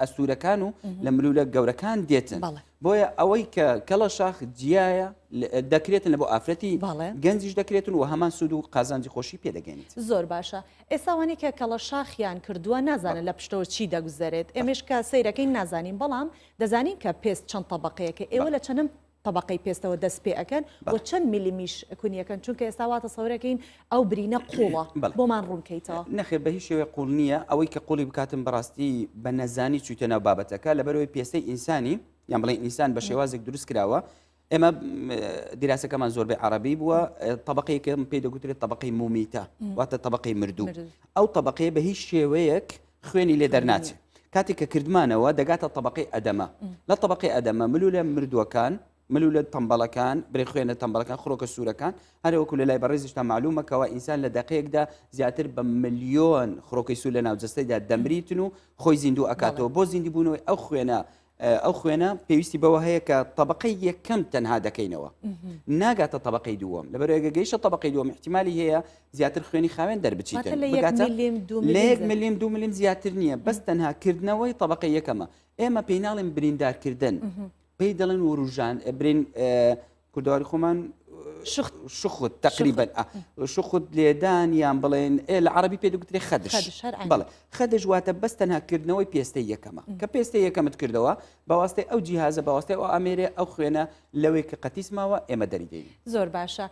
ئەستورەکان و لە ملولە گەورەکان دێتن بۆیە ئەوەی کە کەڵە شاخ جیایە دەکرێتن لە بۆ ئافرەتی گەنجیش دەکرێتن و هەمان سوود و قازانجی خۆشی پێدەگەێنیت زۆر باشە ئێساوانی کە کەڵە شاخیان کردووە نازانن لە پشتەوە چی دەگوزەرێت ئێمەش کە سەیرەکەین نازانین بەڵام دەزانین کە پێست چەند تەبقەیەکە ئێوە لە چەنم تەبەقەی پێستەوە دەست پێ ئەکەن و چەند میلیمیش کونیەکەن چونکە ئێستا وا تەسەورەکەین ئەو برینە قوڵە بۆمان ڕوونکەیتەوە. نەخێر بە هیچ شێوەیەک قوڵ نییە ئەوەی کە قوڵی بکاتن بەڕاستی بە نەزانی چوویتە ناو بابەتەکە لەبەرەوەی پێستەی ئینسانی یان بڵێن ئینسان بە شێوازێک دروست کراوە ئێمە دیراسەکەمان زۆربەی عەرەبی بووە تەبقەیەکم پێی دەگوترێت طبقەی مومیتە واتە طبقەی مردوو ئەو طبقەیە بە هیچ شێوەیەک خوێنی لێ دەرناچێت کاتێک کە کردمانەوە دەگاتە طبقەی ئەدەمە لە طبقەی ئەدەمە ملولە مردووەکان ملولە تەمبەڵەکان برێ خوێنە تەمبەڵەکان خڕۆکە سوورەکان هەروەکو لە لای بەڕێزیشتا معلومەکەەوە ئینسان لە دقەیەکدا زیاتر بە ملیۆن خڕۆکەی سوور لە ناو جەستەیدا دەمریتن و خۆی زیندوو ئەکاتەوە بۆ زیندووبوونەوەی ئەو خوێنە ئەو خوێنە پێویستی بەوە هەیە کە طبقەی یەکەم تەنها دەکەینەوە ناگاتە طبقەی دووەم لەبەرەوەگە گەیشە طبقەی دووەم احتیممالی هەیە زیاتر خوێنی خاوێن دەربچیت لە یەک ملیم دو ملیم زیاتر نییە بەس تەنها کردنەوەی طبقەی یەکەمە ئێمە پێی ناڵێن بریندارکردن پێی دەڵێن وروژان برین کوردەواری خۆمان شخت تقریبا شخت لێدان یان بڵێن ئێ لە عربی پێ دەگوترێ خەدش بەڵێ خەدش واتە بەس تەنها کردنەوەی پێستەی یەکەمە کە پێستەی یەکەمت کردەوە بەواستەی ئەو جیهازە بەواستەی ئەو ئامێرێ ئەو خوێنە لەوەی کە قەتیس ماوە ئێمە دەری دێنین. زۆر باشە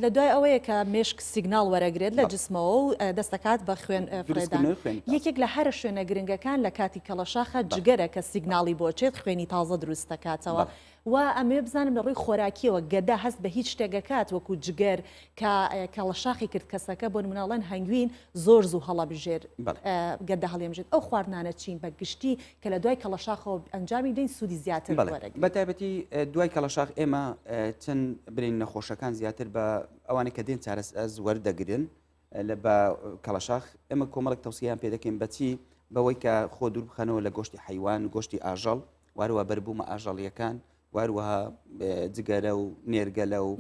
لە دوای ئەوەیە کە مێشک سیگناڵ وەرەگرێت لە جسمەوە و دەستەکات بە خوێن فڕێدان یەکێک لە هەرە شوێنە گرنگەکان لە کاتی کەڵەشاخە جگەرە کە سیگناڵی بۆ چێت خوێنی تازە دروست دەکاتەوە و ئەمەوێ بزانم لە ڕووی خۆراکیەوە گەدە هەست بە هیچ شتێک ئەکات وەکو جگەر کە کەڵەشاخی کرد کەسەکە بۆ نمونە ئەڵێن هەنگوین زۆر زوو هەڵەبژێر گەدە هەڵیەمژێت ئەو خواردنانە چین بە گشتی کە لە دوای کەڵەشاخەوە ئەنجامی بدەین سوودی زیاتر وەرەگرین؟ بە تایبەتی دوای کەڵەشاخ ئێمە چەند برین نەخۆشەکان زیاتر بە ئەوانەی کە دێن چارەسەر وەردەگرن لە بە کەڵەشاخ ئێمە کۆمەڵێک تەوسیان پێ دەکەین بەچی بەوەی کە خۆ دوور بخەنەوە لە گۆشتی حیوان گۆشتی ئاژەڵ واروە بەربوومە ئاژەڵیەکان واروەها جگەرە و نێرگەلە و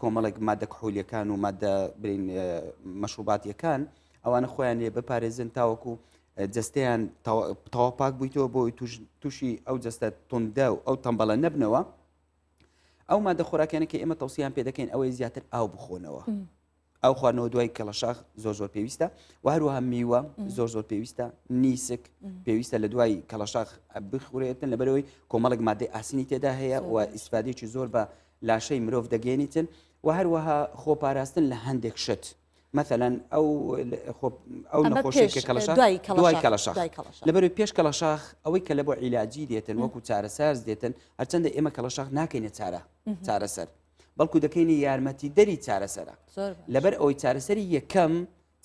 کۆمەڵێک مادە کحولیەکان و مادە برین مەشروباتیەکان ئەوانە خۆیان لێ بپارێزن تاوەکو جەستەیان تەوا پاک بوویتەوە بۆی تووشی ئەو جەستە توندە و ئەو تەمبەڵە نەبنەوە ئەو مادە خۆراکیانە کە ئێمە تەوسیان پێ دەکەین ئەوەی زیاتر ئاو بخۆنەوە. ئاو خواردنەوە دوای کەڵەشاخ زۆر زۆر پێویستە و هەروەها میوە زۆر زۆر پێویستە نیسک پێویستە لە دوای کەڵەشاخ بخورێتن لەبەرەوەی کۆمەڵێک مادەی ئاسنی تێدا هەیە و ئیسفادێکی زۆر بە لاشەی مرۆڤ دەگەێنیتن و هەروەها خۆپاراستن لە هەندێک شت مەثلەن ئەو ئەو نەخۆشی کە کەڵەشاخ دوای کەڵەشاخ لەبەرەوەی پێش کەڵەشاخ ئەوەی کە لە بۆ عیلاجی دێتن وەکو چارەسەر دێتن هەرچەندە ئێمە کەڵەشاخ ناکەینە چارە چارەسەر بەڵکو دەکەینە یارمەتیدەری چارەسەرە لەبەر ئەوەی چارەسەری یەکەم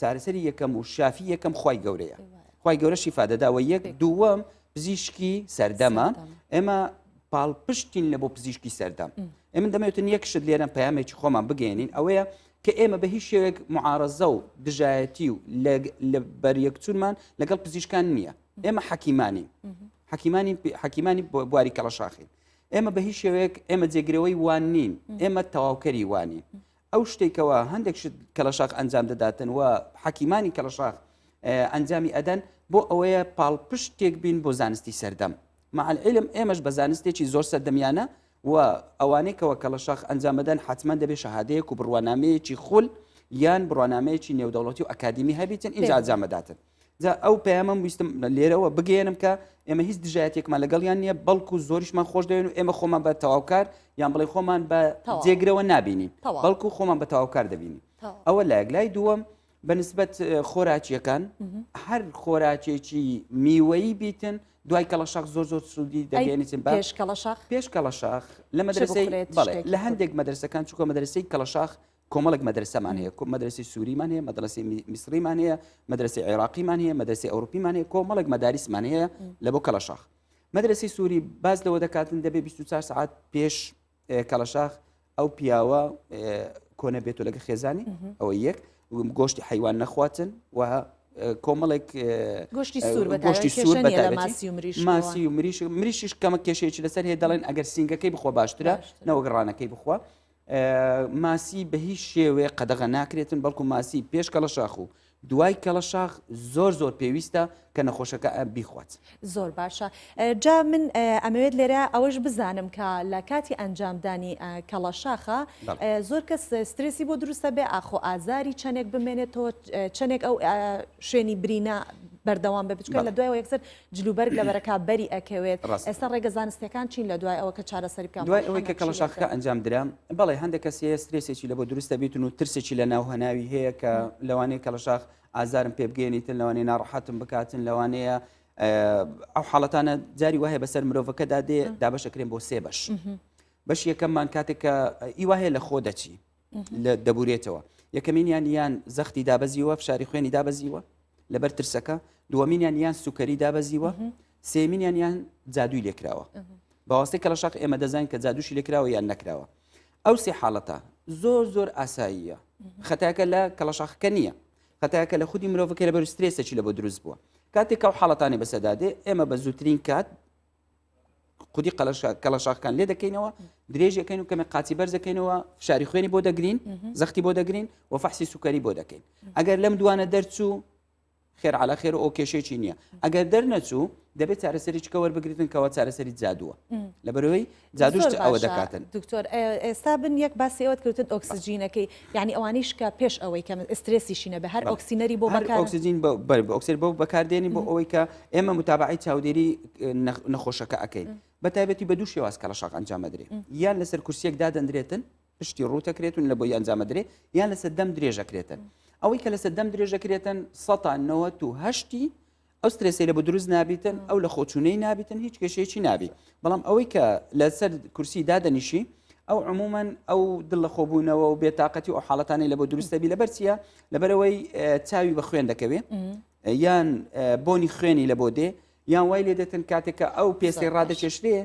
چارەسەری یەکەم و شافی یەکەم خی گەورەیە خی گەورە شیفا دەداوە یەک دووەم پزیشکی سەردەمە ئێمە پاڵپشتین لە بۆ پزیشکی سەردەم ئێمە دەمەوێتن یەک شت لێرە پەیامێکی خۆمان بگەێنین ئەوەیە کە ئێمە بە هیچ شێوێک معارەزە و دژایەتی و لە بەریەکچوونمان لەگەڵ پزیشکان نییە ئێمە حەکیمانی حەکیمانی حەکیمانی بواری کەڵەشاخین ئێمە بە هیچ شێوەیەک ئێمە جێگرەوەی وان نین ئێمە تەواوکەری وانین ئەو شتێکەوە هەندێک شت کەلەشاخ ئەنجام دەداتن و حەکیمانی کەلەشاخ ئەنجامی ئەدەن بۆ ئەوەیە پاڵپشتێک بین بۆ زانستی سەردەم مع العلم ئێمەش بە زانستێکی زۆر سەردەمیانە و ئەوانەی کەەوە کەلەشاخ ئەنجام بدەن حتمما دەبێت شەهادەیەک و بڕوانامەیەکی خول یان بڕوانامەیەکی نێودەوڵەتی و ئەکادیمی هەبیتن ئینجا ئەنجام بداتن جا ئەو پەیامەم ویستم لێرەوە بگەیەنم کە ئێمە هیچ دژایەتێکمان لەگەڵیان نییە بەڵکو زۆریشمان خۆش دەوێن و ئێمە خۆمان بە تەواوکار یان بڵێ خۆمان بە جێگرەوە نابینین بەڵکو خۆمان بە تەواوکار دەبینین ئەوە لایەک لای دووەم بەنسبەت خۆراکیەکان هەر خۆراکێکی میوەیی بیتن دوای کەڵەشاخ زۆر زۆر سوودی دەگەێنیتن پێش کەڵەشاخ پێش کەڵەشاخ لە مەدرسەی لە هەندێک مەدرسەکان چووکە مەدرسەی کەڵەشاخ کۆمەڵێک مەدرسەمان هەیە مەدرسی سووریمان هەیە مەدرسی میسریمان هەیە مەدرسی عێراقیمان هەیە مەدرسی ئەوروپیمان هەیە کۆمەڵێک مەداریسمان هەیە لە بۆ کەڵەشاخ مەدرسی سووری باز لەوە دەکاتن دەبێ 24 سعات پێش کەڵەشاخ ئەو پیاوە کۆنە بێت و لەگە خێزانی ئەوە یەک گۆشتی حیوان نەخواتن و کۆمەڵێک گۆشتی سوور گۆشتی سوور بە ماسی و مریش ماسی و مریش مریشیش کەمە کێشەیەکی لەسەر هەیە دەڵێن ئەگەر سینگەکەی بخۆ باشترە نەوەک ڕانەکەی بخوا ماسی بە هیچ شێوەیەک قەدەغە ناکرێتن بەڵکو ماسی پێش کەڵەشاخ و دوای کەڵەشاخ زۆر زۆر پێویستە کە نەخۆشەکە بیخوات. زۆر باشە جا من ئەمەوێت لێرە ئەوەش بزانم کە لە کاتی ئەنجامدانی کەڵەشاخە زۆر کەس سترێسی بۆ دروستە بێ ئاخۆ ئازاری چەندێک بمێنێتەوە چەندێک ئەو شوێنی برینە بەردەوام بێ بچکە لە دوایەوە یەکسەر جلوبەرگ لەبەرەکە بەری ئەکەوێت ئێستا ڕێگە زانستیەکان چین لە دوای ئەوە کە چارەسەری بکەن؟ دوای ئەوەی کە کەڵەشاخەکە ئەنجام درا بەڵێ هەندێک کەس هەیە سترێسێکی لەبۆ دروست دەبیتن و ترسێکی لە ناو هەناوی هەیە کە لەوانەیە کەڵەشاخ ئازارم پێ بگەێنیتن لەوانەیە ناڕەحەتم بکاتن لەوانەیە ئەو حاڵەتانە جاری وایە بەسەر مرۆڤەکەدا دێ دابەشەکرێن بۆ سێ بەش بەش یەکەممان کاتێک کە ئیوا هەیە لە خۆ دەچی لە دەبورێتەوە یەکەمینیان یان زەختی دابەزیوە فشاری خوێنی دابەزیوە لەبەر ترسەکە دووەمینیان یان سوکەری دابەزیوە سێمینیان یان جادووی لێکراوە بەواستی کەلەشاق ئێمە دەزانین کە جادوشی لێکراوە یان نەکراوە ئەو سێ حاڵەتە زۆر زۆر ئاساییە خەتاکە لە کەڵەشاخەکە نییە خەتاکە لە خودی مرۆڤەکە لەبەر سترێسێکی لە بۆ دروست بووە کاتێک ئەو حاڵەتانی بەسەدا دێ ئێمە بە زووترین کات خودی کەڵەشاخەکان لێ دەکەینەوە درێژەکەین و کەمێک قاچی بەرزەکەینەوە فشاری خوێنی بۆ دەگرین زەختی بۆ دەگرین و فەحسی سوکەری بۆ دەکەین ئەگەر لەم دوانە دەرچوو خێر علا خێر و ئەو کێشێکی نییە ئەگەر دەرنەچوو دەبێت چارەسەری چکە وەربگرتن کەەوە چارەسەری جادووە لەبەرەوەی جادوش ئەوە دەکاتن دکتۆر ئێستا بن یەک باسی ئەوەت کردن ئۆکسجینەکەی یعنی ئەوانیش کە پێش ئەوەی کە ئسترێسیشی نەبێ هەر ئۆکسینەری بۆ بەکار ئۆکسجین ئۆکسیر بۆ بەکاردێنی بۆ ئەوەی کە ئێمە متابعی چاودێری نەخۆشەکە ئەەکەین بە تایبەتی بە دوو شێواز کەڵەشاق ئەنجامەدرێ یان لەسەر کورسیەک دادەندرێتن پشتی ڕووتەکرێتون لە بۆی ئەنجامەدرێ یان لەسەر دەم درێژەکرێتن ئەوەی کە لەسەر دەم درێژەکرێتن 1970 ئەو سترێسەی لە بۆ دروست نابیتن ئەو لە خۆچوونەی نابیتن هیچ کێشەیەکی نابی بەڵام ئەوەی کە لەسەر کورسی دادەنیشی ئەو عموما ئەو دڵ لە خۆبوونەوە و بێتاقەتی و حاڵەتانی لە بۆ دروستەبی لەبەر چییە لەبەرەوەی چاوی بە خوێن دەکەوێ یان بۆنی خوێنی لە بۆ دێ یان وای لێ دێتن کاتێک کە ئەو پێستی ڕادەکێشرێ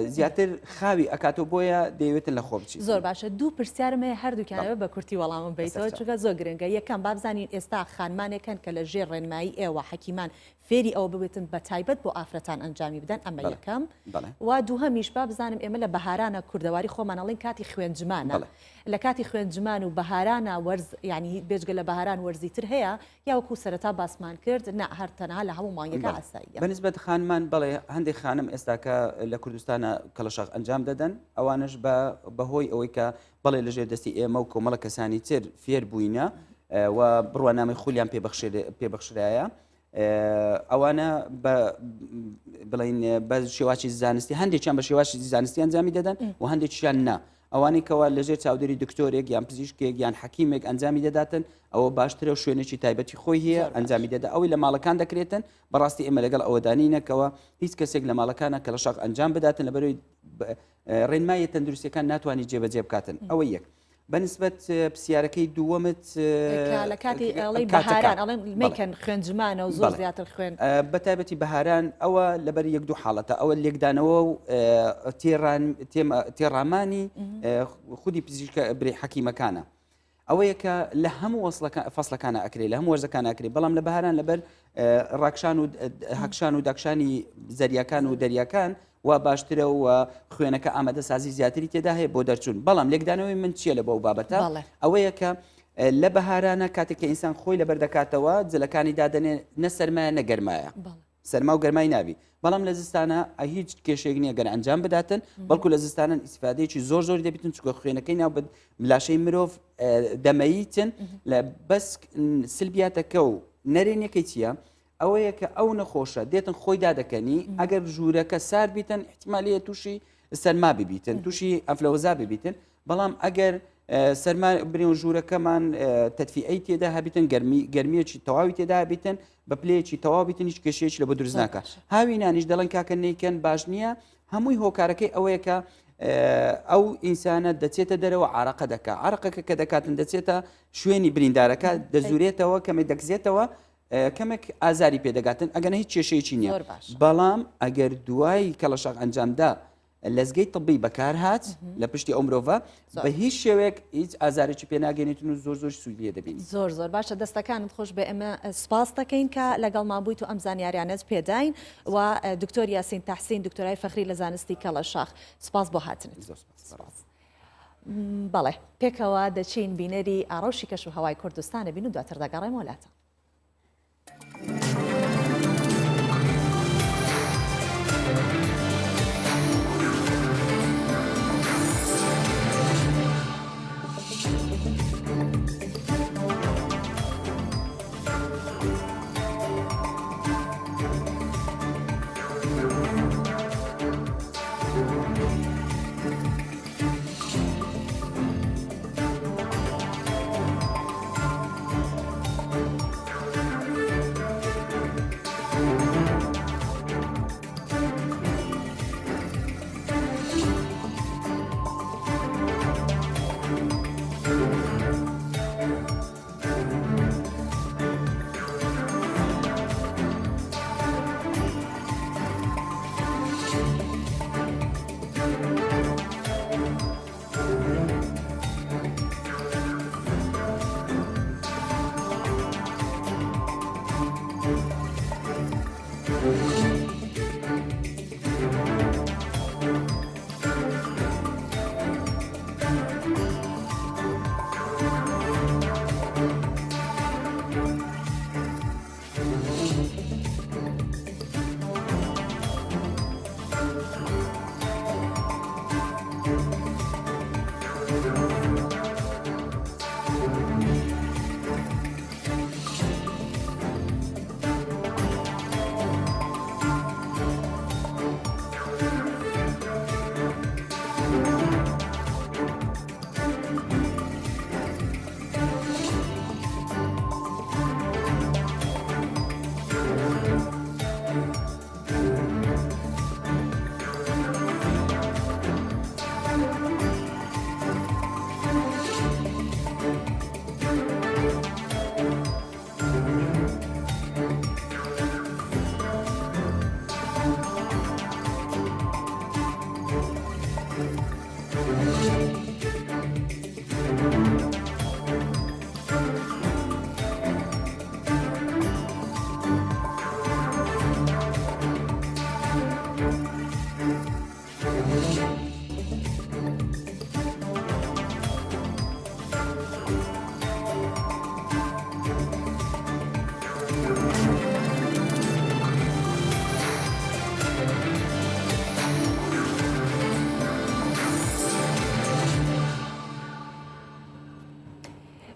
زیاتر خاوی ئەکاتەوە بۆیە دەیەوێتن لە خۆ بچیت. زۆر باشە دوو پرسیارم هەیە هەردووکیان ئەبێ بە کورتی وەڵامم بەیتەوە چونکە زۆر گرنگە یەکەم با بزانین ئێستا خانمانێک هەن کە لە ژێر ڕێنمایی ئێوە حەکیمان. فێری ئەوە ببێتن بە تایبەت بۆ ئافرەتان ئەنجامی بدەن ئەمە یەکەم و دووهەمیش با بزانم ئێمە لە بەهارانە کوردەواری خۆمان ئەڵێن کاتی خوێنجمانە لە کاتی خوێنجمان و بەهارانە وەرز یعنی بێجگە لە بەهاران وەرزی تر هەیە یا وەکو سەرەتا باسمان کرد نا هەر تەنها لە هەموو مانگەکە ئاساییە. بەنسبەت خانمان بەڵێ هەندێک خانم ئێستاکە لە کوردستانە کەڵەشاخ ئەنجام دەدەن ئەوانش بە بەهۆی ئەوەی کە بەڵێ لەژێر دەستی ئێمە و کۆمەڵە کەسانی تر فێر بووینە و بڕوانامەی خولیان پێبەخشرایە ئەوانە بڵین بە شێواشی زانستی هەندێکیان بە شێواشی زانستی ئەنجامی دەدەن و هەندێکیان نا ئەوانەی کەوا لەژێر چاودێری دکتۆرێک یان پزیشکێک یان حەکیمێک ئەنجامی دەداتن ئەوە باشترە و شوێنێکی تایبەتی خۆی هەیە ئەنجامی دەدا ئەوەی لە ماڵەکان دەکرێتن بەڕاستی ئێمە لەگەڵ ئەوەدانینەکەوە هیچ کەسێک لە ماڵەکانە کە لە شاخ ئەنجام بداتن لەبەرەوەی ڕێنمایە تەندروستیەکان ناتوانانی جێبەجێ بکاتن ئەوە یەک بەنسبەت پرسیارەکەی دووەمت لە کاتی ئەڵێی بەهاران ئەڵێن مەیکەن خوێنجمانە و زۆر زیاتر خوێن بە تایبەتی بەهاران ئەوە لەبەر یەک دوو حاڵەتە ئەوە لێکدانەوە و تێڕان تێڕامانی خودی پزیشکە برێ حەکیمەکانە ئەوەیە کە لە هەموو فەسلەکانە ئەکرێ لە هەموو وەرزەکان ئەکرێ بەڵام لە بەهاران لەبەر ڕاکشان و هەکشان و داکشانی زەریاکان و دەریاکان وا باشترە و خوێنەکە ئامادەسازی زیاتری تێدا هەیە بۆ دەرچوون بەڵام لێکدانەوەی من چییە لە بەو بابەتە ئەوەیە کە لە بەهارانە کاتێک کە ئینسان خۆی لەبەر دەکاتەوە جلەکانی دادەنێ نە سەرمایە نە گەرمایە سەرما و گەرمای نابی بەڵام لە زستانە هیچ کێشێک نییە گەر ئەنجام بداتن بەڵکو لە زستانن ئیسفادەیەکی زۆر زۆری دەبیتن چکە خوێنەکەی ناو لاشەی مرۆڤ دەمەیتن لە بەس سلبیاتەکە و نەرێنیەکەی چییە؟ ئەوەیە کە ئەو نەخۆشە دێتن خۆی دادەکەنی ئەگەر ژوورەکە سارد بیتن احتیمالیە تووشی سەرما ببیتن تووشی ئەفلەوەزا ببیتن بەڵام ئەگەر سەرما برێن ژوورەکەمان تەتفیئەی تێدا هەبیتن گەرمی گەرمیەکی تەواوی تێدا هەبیتن بە پلەیەکی تەواو بیتن هیچ کێشەیەکی لە بۆ دروست ناکە هاوینانیش دەڵێن کاکە نیکەن باش نییە هەمووی هۆکارەکەی ئەوەیە کە ئەو ئینسانە دەچێتە دەرەوە عراقە دەکا عراقەکە کە دەکاتن دەچێتە شوێنی بریندارەکە دەزورێتەوە کەمێک دەکزێتەوە کەمێک ئازاری پێدەگاتن ئەگەنە هیچ کێشەیەکی نییە بەڵام ئەگەر دوای کەڵەشاق ئەنجامدا لەزگەی طبی بەکار هات لە پشتی ئەو مرۆڤە بە هیچ شێوەیەک هیچ ئازارێکی پێناگەێنێتن و زۆر زۆر سوودی لێ دەبین. زۆر زۆر باشە دەستەکانت خۆش بێ ئێمە سپاس دەکەین کە لەگەڵمان بوویت و ئەم زانیاریانەت پێداین و دکتۆر یاسین تەحسین دکتۆرای فەخری لە زانستی کەڵەشاخ سپاس بۆ هاتنت. زۆر سپاس. بەڵێ پێکەوە دەچین بینەری ڕەوشی کەش و هەوای کوردستانە بین و دواتر دەگەڕێمەوە لاتان.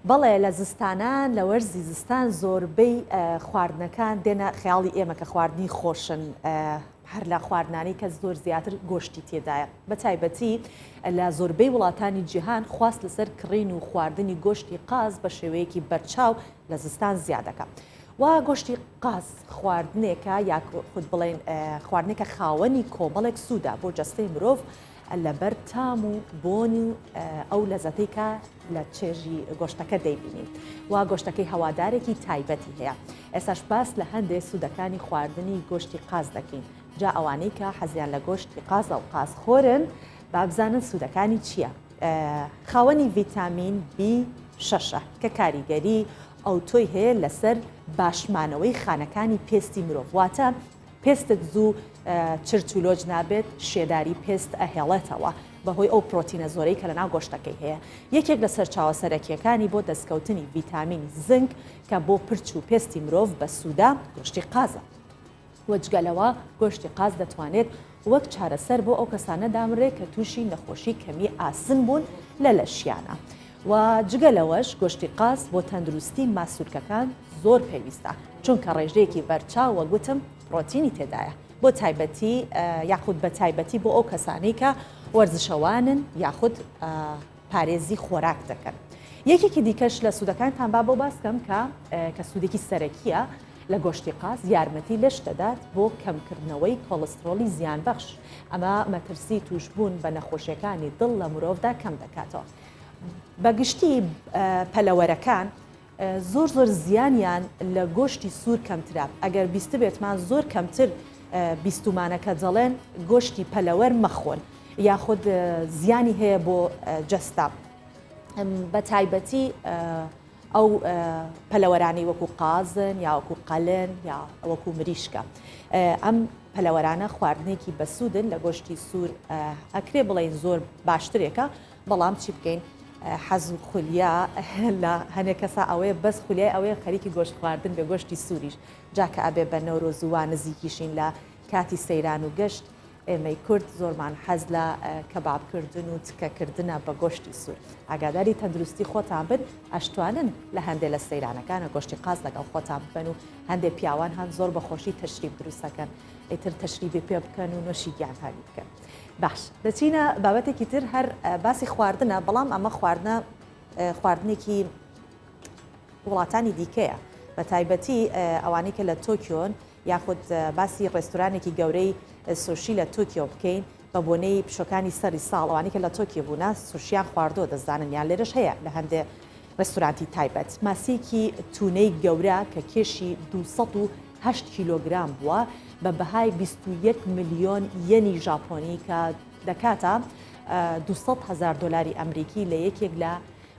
بەڵێ لە زستانان لە وەرزی زستان زۆربەی خواردنەکان دێنە خەیاڵی ئێمە کە خواردنی خۆشن هەر لە خواردنانی کە زۆر زیاتر گۆشتی تێدایە بە تایبەتی لە زۆربەی وڵاتانی جیهان خواست لەسەر کڕین و خواردنی گۆشتی قاز بە شێوەیەکی بەرچاو لە زستان زیادەکە. و گۆشتی قاز خواردنێکە یا خود بڵێن خواردنێکە خاوەنی کۆمەڵێک سوودە بۆ جەستەی مرۆڤ لەبەر تام و بۆنی و ئەو لەزەتەی کە لە چێژی گۆشتەکە دەیبینین و گۆشتەکەی هەوادارێکی تایبەتی هەیە. ئێستاش باس لە هەندێ سوودەکانی خواردنی گۆشتی قاز دەکەین. جا ئەوانەی کە حەزیان لە گۆشتی قازە و قازخۆرن با بزانن سوودەکانی چییە. خاوەنی ڤیتامین بی شەشە کە کاریگەری ئەوتۆی هەیە لەسەر باشمانەوەی خانەکانی پێستی مرۆڤ واتە پێستت زوو چرچ و لۆچ نابێت، شێداری پێست ئەهێڵێتەوە بەهۆی ئەو پرۆتینە زۆرەی کە لەناو گۆشتەکەی هەیە. یەکێک لە سەرچاوە سەرەکییەکانی بۆ دەستکەوتنی ڤیتامینی زنک کە بۆ پرچ و پێستی مرۆڤ بەسوودە، گۆشتی قازە. وە جگە لەوە گۆشتی قاز دەتوانێت وەک چارەسەر بۆ ئەو کەسانە دابنرێت کە تووشی نەخۆشی کەمی ئاسن بوون لە لەشیانە. وە جگە لەوەش گۆشتی قاز بۆ تەندروستی ماسولکەکان زۆر پێویستە چونکە ڕێژەیەکی بەرچاو وەک وتم پرۆتینی تێدایە بۆ تایبەتی یاخود بە تایبەتی بۆ ئەو کەسانەی کە وەرزشەوانن یاخود پارێزی خۆراک دەکەن. یەکێکی دیکەش لە سوودەکانتان با بۆ باس کەم کە کە سوودێکی سەرەکیە لە گۆشتی قاز یارمەتی لەش دەدات بۆ کەمکردنەوەی کۆڵسترۆڵی زیانبەخش ئەمە مەترسی تووشبوون بە نەخۆشیەکانی دڵ لە مرۆڤدا کەم دەکاتەوە. بە گشتی پەلەوەرەکان زۆر زۆر زیانیان لە گۆشتی سوور کەمترە ئەگەر بیستبێتمان زۆر کەمتر بیستومانە کە دەڵێن گۆشتی پەلەوەر مەخۆن یاخود زیانی هەیە بۆ جەستە بە تایبەتی ئەو پەلەوەرانەی وەکو قازن یا وەکو قەلن یا وەکو مریشکە ئەم پەلەوەرانە خواردنێکی بەسوودن لە گۆشتی سوور ئەکرێ بڵێن زۆر باشترێکە بەڵام چی بکەین حەز و خولیا لە هەنێ کەسا ئەوەیە بەس خولیای ئەوەیە خەریکی گۆشت خواردن بێ گۆشتی سووریش جا کە ئەبێ بە نەورۆز و وا نزیکیشین لە کاتی سەیران و گەشت ئێمەی کورد زۆرمان حەز لە کەباب کردن و تکە کردنە بە گۆشتی سوور ئاگاداری تەندروستی خۆتان بن ئەشتوانن لە هەندێ لە سەیرانەکانە گۆشتی قاز لەگەڵ خۆتان ببەن و هەندێ پیاوان هەن زۆر بە خۆشی تەشریب دروستەکەن ئیتر تەشریبی پێ بکەن و نۆشی گیانتانی بکەن. باش دەچینە بابەتێکی تر هەر باسی خواردنە بەڵام ئەمە خواردنە خواردنێکی وڵاتانی دیکەیە بە تایبەتی ئەوانەی کە لە تۆکیۆن یاخود باسی ڕێستورانێکی گەورەی سوشی لە تۆکیۆ بکەین بە بۆنەی پشۆکانی سەری ساڵ ئەوانەی کە لە تۆکیۆ بوونە سوشیان خواردووە دەزانن یان لێرەش هەیە لە هەندێ ڕێستورانتی تایبەت ماسیەکی تونەی گەورە کە کێشی 208 کیلۆگرام بووە بە بەهای 21 ملیۆن یەنی ژاپۆنی کە دەکاتە 200 هەزار دۆلاری ئەمریکی لە یەکێک لە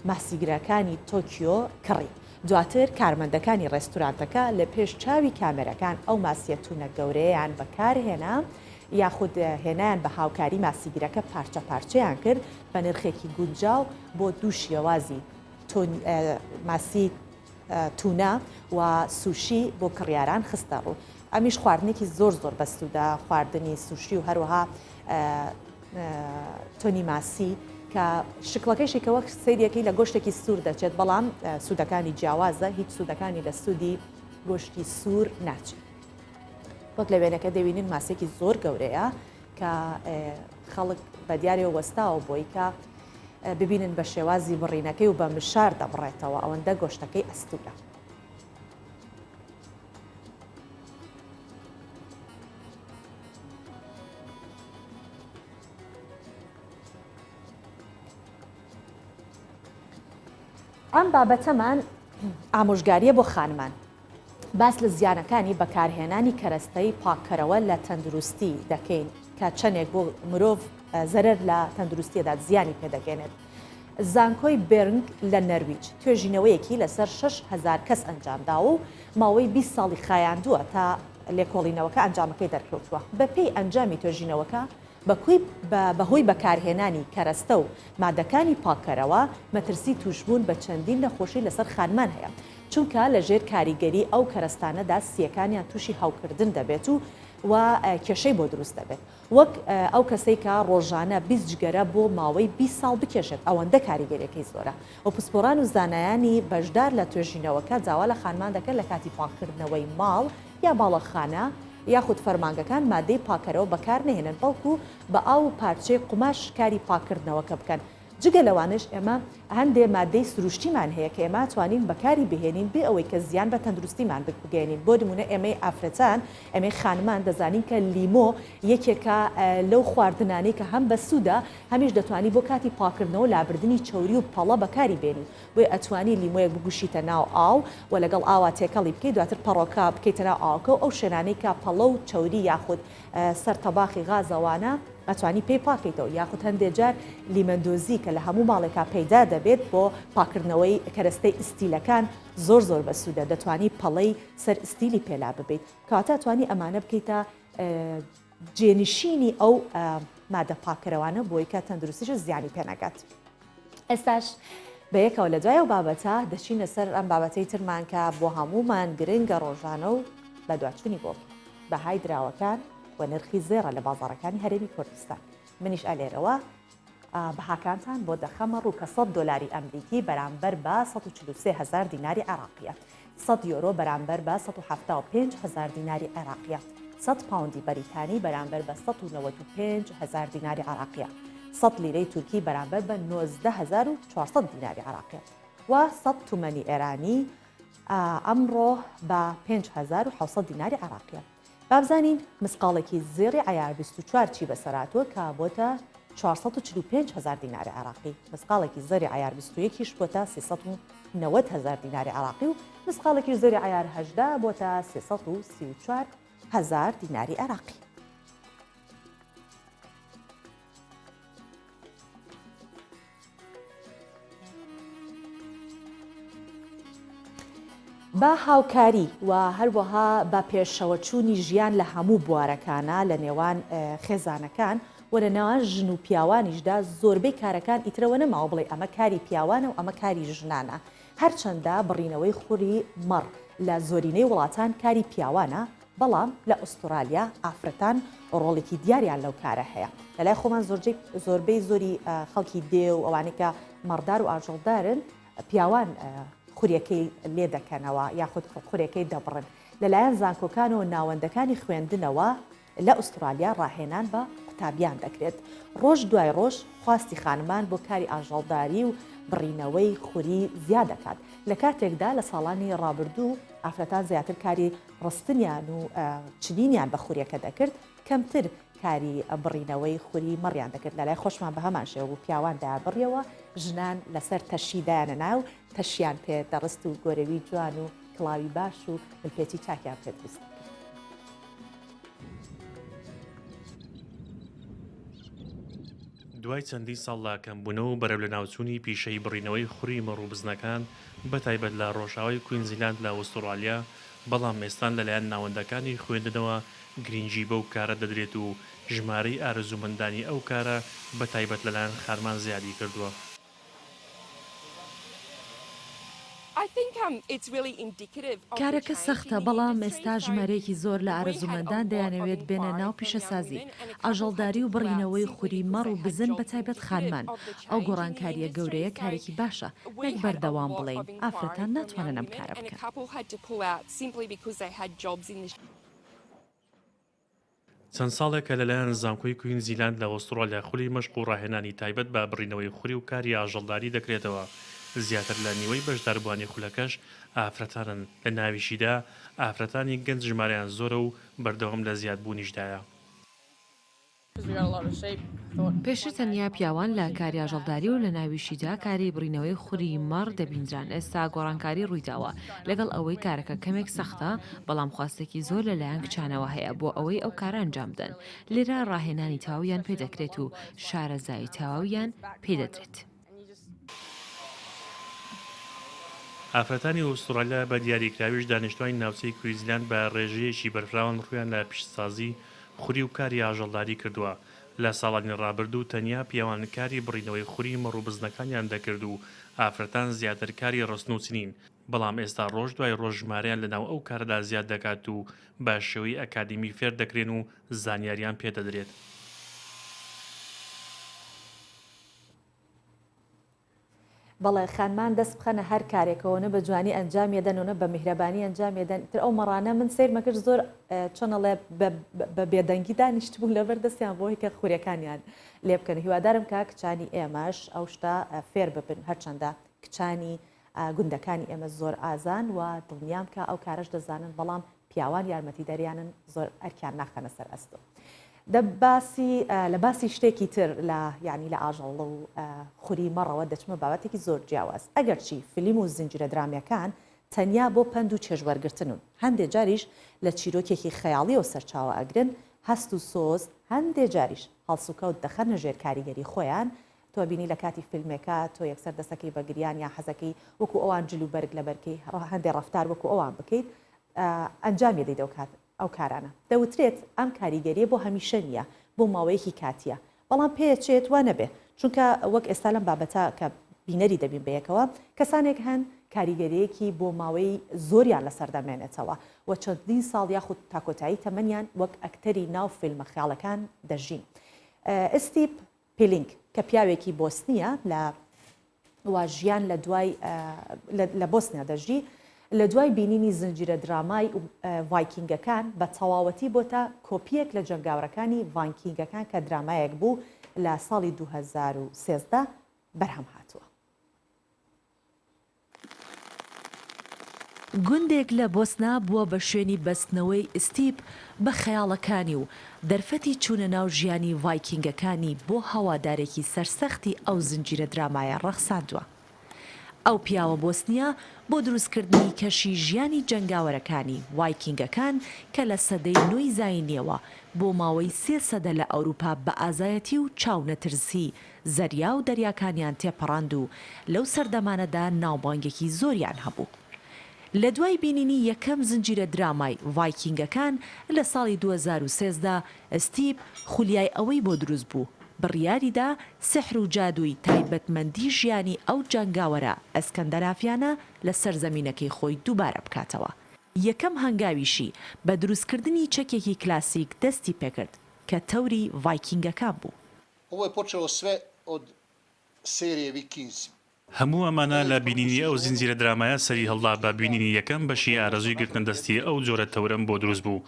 ماسیگرەکانی تۆکیۆ کڕی. دواتر کارمەندەکانی ڕێستورانتەکە لە پێش چاوی کامێرەکان ئەو ماسیە تونە گەورەیەیان بەکارهێنا یاخود هێنایان بە هاوکاری ماسیگرەکە پارچە پارچەیان کرد بە نرخێکی گونجاو بۆ دوو شێوازی ماسی تونە و سوشی بۆ کڕیاران خستە ڕوو. ئەمیش خواردنێکی زۆر زۆر بەسوودە خواردنی سوشی و هەروەها تۆنی ماسی کە شکڵەکەیشی کە وەک سەیرەکەی لە گۆشتێکی سوور دەچێت بەڵام سوودەکانی جیاوازە هیچ سوودەکانی لە سوودی گۆشتی سوور ناچێت وەک لە وێنەکە دەبینین ماسێکی زۆر گەورەیە کە خەڵک بە دیارەوە وەستاوە بۆی کە ببینن بە شێوازی بڕینەکەی و بە مشار دەبڕێتەوە ئەوەندە گۆشتەکەی ئەستورە. ئەم بابەتەمان ئامۆژگاریە بۆ خانمان باس لە زیانەکانی بەکارهێنانی کەرەستەی پاککەرەوە لە تەندروستی دەکەین کە چەندێک بۆ مرۆڤ زەرەر لە تەندروستیەدا زیانی پێدەگەێنێت. زانکۆی بێرنگ لە نەرویج توێژینەوەیەکی لەسەر 6000 کەس ئەنجامداوە و ماوەی 20 ساڵی خایاندووە تا لێکۆڵینەوەکە ئەنجامەکەی دەرکەوتووە. بەپێی ئەنجامی توێژینەوەکە بەهۆی بەکارهێنانی کەرەستە و مادەکانی پاککەرەوە مەترسی تووشبوون بە چەندین نەخۆشی لەسەر خانمان هەیە، چونکە لەژێر کاریگەری ئەو کەرەستانەدا سییەکانیان تووشی هەوکردن دەبێت و. و کێشەی بۆ دروست دەبێت وەک ئەو کەسەی کە ڕۆژانە 20 جگەرە بۆ ماوەی 20 ساڵ بکێشێت ئەوەندە کاریگەریەکەی زۆرە و پسپۆران و زانایانی بەشدار لە توێژینەوەکە داوا لە خانمان دەکەن لە کاتی پاککردنەوەی ماڵ یا باڵەخانە یاخود فەرمانگەکان مادەی پاکەرەوە بەکار نەهێنن بەڵکو بە ئاو و پارچەی قوماش کاری پاککردنەوەکە بکەن. جگە لەوانەش ئێمە هەندێ مادەی سروشتیمان هەیە کە ئێمە توانین بەکاری بهێنین بێ ئەوەی کە زیان بە تەندروستیمان بگەیەنین بۆ نمونە ئێمەی ئافرەتان ئێمەی خانمان دەزانین کە لیمۆ یەکێکە لەو خواردنانەی کە هەم بەسوودە هەمیش دەتوانی بۆ کاتی پاکردنەوە لابردنی چەوری و پەڵە بەکاری بێنی بۆیە ئەتوانی لیمۆیەک بگوشیتە ناو ئاو و لەگەڵ ئاوا تێکەڵی بکەیت دواتر پەڕۆکە بکەیتە ناو ئاوەکە و ئەو شوێنانەی کە پەڵە و چەوری یاخود سەر تەباخی غازەوانە ئەتوانی پێی پاکەیتەوە یاخود هەندێ جار لیمەندۆزی کە لە هەموو ماڵێکا پەیدا دەبێت بۆ پاکردنەوەی کەرەستەی ئیستیلەکان زۆر زۆر بەسوودە دەتوانی پەڵەی سەر ئیستیلی پێ لاببەیت کەواتە ئەتوانی ئەمانە بکەیتە جێنشینی ئەو مادە پاککەرەوانە بۆی کە تەندروستیش زیانی پێ نەگات. ئێستاش بەیەکەوە لە دوای ئەو بابەتە دەچینە سەر ئەم بابەتەی ترمان کە بۆ هەموومان گرنگە ڕۆژانە و بەدواچوونی بۆ بەهای دراوەکان و نرخی زێڕە لە بازاڕەکانی هەرێمی کوردستان. منیش ئەلێرەوە بەهاکانتان بۆ دەخەمە ڕوو کە 100 دۆلاری ئەمریکی بەرامبەر بە 143 هەزار دیناری عێراقیە. 100 یۆرۆ بەرامبەر بە 175 هەزار دیناری عێراقیە. 100 پاوندی بەریتانی بەرامبەر بە 195 هەزار دیناری عێراقیە. 100 لیرەی تورکی بەرامبەر بە 19400 دیناری عێراقیە و 100 تومەنی ئێرانی ئەمڕۆ بە 5700 دیناری عێراقیە. با بزانین مسقاڵێکی زێڕی عەیار 24 چی بەسەر هاتووە کە بۆتە 445 هەزار دیناری عێراقی، مسقاڵێکی زێڕی عەیار 21 یش بۆتە 390 هەزار دیناری عێراقی و مسقاڵێکیش زێڕی عەیار 18 بۆتە 334 هەزار دیناری عێراقی. بە هاوکاری و هەروەها بە پێشەوەچوونی ژیان لە هەموو بوارەکانا لە نێوان خێزانەکان و لە نێوان ژن و پیاوانیشدا زۆربەی کارەکان ئیترەوە نەماوە بڵێ ئەمە کاری پیاوانە و ئەمە کاری ژنانە هەرچەندە بڕینەوەی خوری مەڕ لە زۆرینەی وڵاتان کاری پیاوانە بەڵام لە ئوسترالیا ئافرەتان ڕۆڵێکی دیاریان لەو کارە هەیە. لەلای خۆمان زۆرجەی زۆربەی زۆری خەڵکی دێ و ئەوانەی کە مەڕدار و ئاژەڵدارن پیاوان خوریەکەی لێ دەکەنەوە یاخود خورێکەی دەبڕن. لەلایەن زانکۆکان و ناوەندەکانی خوێندنەوە لە ئوسترالیا ڕاهێنان بە قوتابیان دەکرێت. ڕۆژ دوای ڕۆژ خواستی خانمان بۆ کاری ئاژەڵداری و بڕینەوەی خوری زیاد دەکات. لە کاتێکدا لە ساڵانی ڕابردوو ئافرەتان زیاتر کاری ڕستنیان و چنینیان بە خوریەکە دەکرد، کەمتر کاری بڕینەوەی خوری مەڕیان دەکرد، لەلای خۆشمان بە هەمان شێوە بوو، پیاوان دەیانبڕیەوە، ژنان لەسەر تەشی دایانەنا و تەشیان پێ دەڕست و گۆرەوی جوان و کڵاوی باش و ملپێچی چاکیان پێ دروست دەکرد. دوای چەندین ساڵ لە کەمبوونەوە و بەرەو لەناوچوونی پیشەی بڕینەوەی خوری مەڕ و بزنەکان، بەتایبەت لە ڕۆژئاوای کوینزیلاند لە ئوستوڕالیا، بەڵام ئێستان لەلایەن ناوەندەکانی خوێندنەوە گرینگی بەو کارە دەدرێت و ژمارەی ئارەزوومەندانی ئەو کارە بەتایبەت لەلایەن خانمان زیادی کردووە. کارەکە سەختە، بەڵام ئێستا ژمارەیەکی زۆر لە ئارەزوومەندان دەیانەوێت بێنە ناو پیشەسازی، ئاژەڵداری و بڕینەوەی خوری مەڕ و بزن بەتایبەت خانمان، ئەو گۆڕانکارییە گەورەیە کارێکی باشە، نەک بەردەوام بڵێین ئافرەتان ناتوانن ئەم کارە بکەن. چەند ساڵێکە لەلایەن زانکۆی کوینزیلاند لە ئوستڕالیا خولی مەشق و ڕاهێنانی تایبەت بە بڕینەوەی خوری و کاری ئاژەڵداری دەکرێتەوە، زیاتر لە نیوەی بەشداربووانی خولەکەش ئافرەتانن، لە ناویشیدا ئافرەتانی گەنج ژمارەیان زۆرە و بەردەوام لە زیادبوونیشدایە. پێشتر تەنیا پیاوان لە کاری ئاژەڵداری و لە ناویشیدا کاری بڕینەوەی خوری مەڕ دەبینران، ئێستا گۆڕانکاری ڕوویداوە، لەگەڵ ئەوەی کارەکە کەمێک سەختە، بەڵام خواستێکی زۆر لەلایەن کچانەوە هەیە بۆ ئەوەی ئەو کارە ئەنجام بدەن، لێرە ڕاهێنانی تەواویان پێدەکرێت و شارەزایی تەواویان پێدەدرێت. ئافرەتانی ئوستوڕالیا بە دیاریکراویش دانیشتوانی ناوچەی کویزلاند بە ڕێژەیەکی بەرفراوان ڕوویان لە پیشەسازی خوری و کاری ئاژەڵداری کردووە. لە ساڵانی ڕابردوو تەنیا پیاوان کاری بڕینەوەی خوری مەڕ و بزنەکانیان دەکرد و ئافرەتان زیاتر کاری ڕستن و چنین. بەڵام ئێستا ڕۆژ دوای ڕۆژ ژمارەیان لەناو ئەو کارەدا زیاد دەکات و بە شێوەی ئەکادیمی فێر دەکرێن و زانیاریان پێ دەدرێت. بەڵێ خانمان دەست بخەنە هەر کارێکەوە نە بە جوانی ئەنجامی ئەدەن و نە بە میهرەبانی ئەنجامی ئەدەن ئیتر ئەو مەڕانە من سەیرمە کرد زۆر چۆن ئەڵێ بە بێدەنگی دانیشتبوون لەبەر دەستیان بۆی کە خورەکانیان لێ بکەن هیوادارم کە کچانی ئێمەش ئەو شتە فێر ببن هەرچەندە کچانی گوندەکانی ئێمە زۆر ئازان و دڵنیام کە ئەو کارەش دەزانن بەڵام پیاوان یارمەتیدەریانن زۆر ئەرکیان ناخەنە سەر ئەستۆ. دە باسی لە باسی شتێکی تر لە یعنی لە ئاژەڵ و خوری مەڕەوە دەچمە بابەتێکی زۆر جیاواز ئەگەرچی فلیم و زنجیرە درامیەکان تەنیا بۆ پەند و چێژوەرگرتن و هەندێ جاریش لە چیرۆکێکی خەیاڵیەوە سەرچاوە ئەگرن هەست و سۆز هەندێ جاریش هەڵسوکەوت دەخەنە ژێر کاریگەری خۆیان تۆ بینی لە کاتی فیلمێکا تۆ یەکسەر دەسەکەی بە گریان یا حەزەکەی وەکو ئەوان جل و بەرگ لەبەرکەی هەندێ ڕەفتار وەکو ئەوان بکەیت ئەنجامی دەیت ئەو کارانە. دەوترێت ئەم کاریگەریە بۆ هەمیشە نییە، بۆ ماوەیەکی کاتییە، بەڵام پێچێت وا نەبێ، چونکە وەک ئێستا لەم بابەتە کە بینەری دەبین بەیەکەوە، کەسانێک هەن کاریگەریەکی بۆ ماوەی زۆریان لەسەر دەمێنێتەوە و چەندین ساڵ یاخود تا کۆتایی تەمەنیان وەک ئەکتەری ناو فیلمە خەیاڵەکان دەژین. ئستیپ پیلینگ کە پیاوێکی بۆسنییە لە و ژیان لە دوای لە بۆسنیا دەژی، لە دوای بینینی زنجیرە درامای ڤایکینگەکان بە تەواوەتی بۆتە کۆپییەک لە جەنگاوەرەکانی ڤانکینگەکان کە درامایەک بوو لە ساڵی 2013 بەرهەم هاتووە. گوندێک لە بۆسنا بووە بە شوێنی بەستنەوەی ئستیپ بە خەیاڵەکانی و دەرفەتی چوونە ناو ژیانی ڤایکینگەکانی بۆ هەوادارێکی سەرسەختی ئەو زنجیرە درامایە ڕەخساندووە. ئەو پیاوە بۆسنییە بۆ دروستکردنی کەشی ژیانی جەنگاوەرەکانی ڤایکینگەکان کە لە سەدەی نۆی زایینییەوە بۆ ماوەی سێ سەدە لە ئەوروپا بە ئازایەتی و چاونەترسی زەریا و دەریاکانیان تێپەڕاند و لەو سەردەمانەدا ناوبانگێکی زۆریان هەبوو. لە دوای بینینی یەکەم زنجیرە درامای ڤایکینگەکان لە ساڵی 2013، ستیپ خولیای ئەوەی بۆ دروست بوو، بڕیاریدا سیحر و جادووی تایبەتمەندی ژیانی ئەو جەنگاوەرە ئەسکەندەنافیانە لە سەرزەمینەکەی خۆی دووبارە بکاتەوە. یەکەم هەنگاویشی بە دروستکردنی چەکێکی کلاسیک دەستی پێکرد کە تەوری ڤایکینگەکان بوو. Ovo je počelo sve od serije Vikinzi. هەموو ئەمانە لە بینینی ئەو زنجیرە درامایە سەری هەڵدا بە بینینی یەکەم بەشی ئارەزووی گرتنە دەستی ئەو جۆرە تەورەم بۆ دروست بوو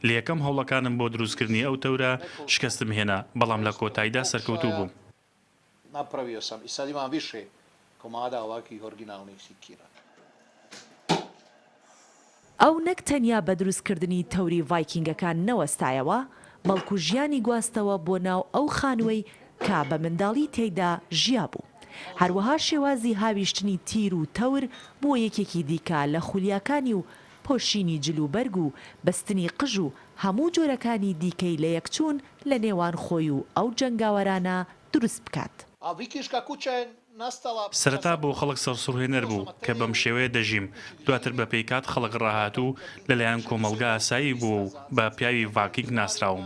لە یەکەم هەوڵەکانم بۆ دروستکردنی ئەو تەورە شکستم هێنا بەڵام لە کۆتاییدا سەرکەوتوو بووم. Napravio sam i sad imam više komada ovakvih originalnih sikira. ئەو نەک تەنیا بە دروستکردنی تەوری ڤایکینگەکان نەوەستایەوە، بەڵکو ژیانی گواستەوە بۆ ناو ئەو خانووەی کە بە منداڵی تێیدا ژیابوو. هەروەها شێوازی هاویشتنی تیر و تەور بووە یەکێکی دیکە لە خولیاکانی و پۆشینی جل و بەرگ و بەستنی قژ و هەموو جۆرەکانی دیکەی لەیەکچوون لە نێوان خۆی و ئەو جەنگاوەرانە دروست بکات. A vikinška kuća je nastala. سەرەتا بۆ خەڵک سەرسوڕهێنەر بوو کە بەم شێوەیە دەژیم، دواتر بەپێی کات خەڵک ڕاهات و لەلایەن کۆمەڵگە ئاسایی بووە و بە پیاوی ڤاکینگ ناسراوم.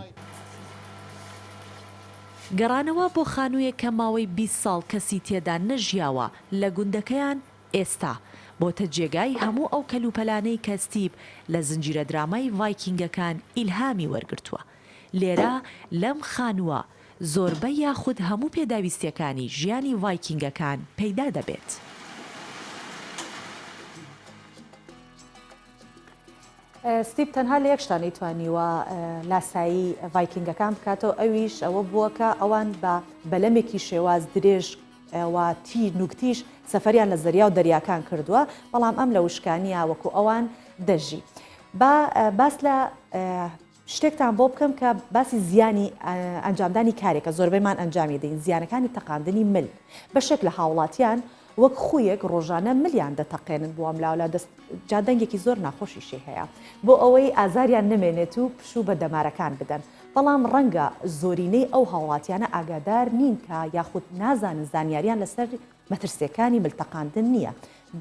گەڕانەوە بۆ خانوویەک کە ماوەی 20 ساڵ کەسی تێدا نەژیاوە لە گوندەکەیان، ئێستا بۆتە جێگای هەموو ئەو کەلوپەلانەی کە ستیپ لە زنجیرە درامای ڤایکینگەکان ئیلهامی وەرگرتووە. لێرە لەم خانووە زۆربە یاخود هەموو پێداویستیەکانی ژیانی ڤایکینگەکان پەیدا دەبێت. ستیپ تەنها لە یەک شتا نەیتوانیوە لاسایی ڤایکینگەکان بکاتەوە ئەویش ئەوە بووە کە ئەوان بە بەلەمێکی شێواز درێژ و تی نوکتیش سەفەریان لە زەریا و دەریاکان کردووە بەڵام ئەم لە وشکانیە وەکو ئەوان دەژی با باس لە شتێکتان بۆ بکەم کە باسی زیانی ئەنجامدانی کارێکە زۆربەیمان ئەنجامی دەین زیانەکانی تەقاندنی مل بەشێک لە هاوڵاتیان وەک خویەک ڕۆژانە ملیان دەتەقێنن بۆ ئەم لاولا دەست جا دەنگێکی زۆر ناخۆشیشی هەیە بۆ ئەوەی ئازاریان نەمێنێت و پشوو بە دەمارەکان بدەن بەڵام ڕەنگە زۆرینەی ئەو هاوڵاتیانە ئاگادار نین کە یاخود نازانن زانیاریان لەسەر مەترسیەکانی مل تەقاندن نییە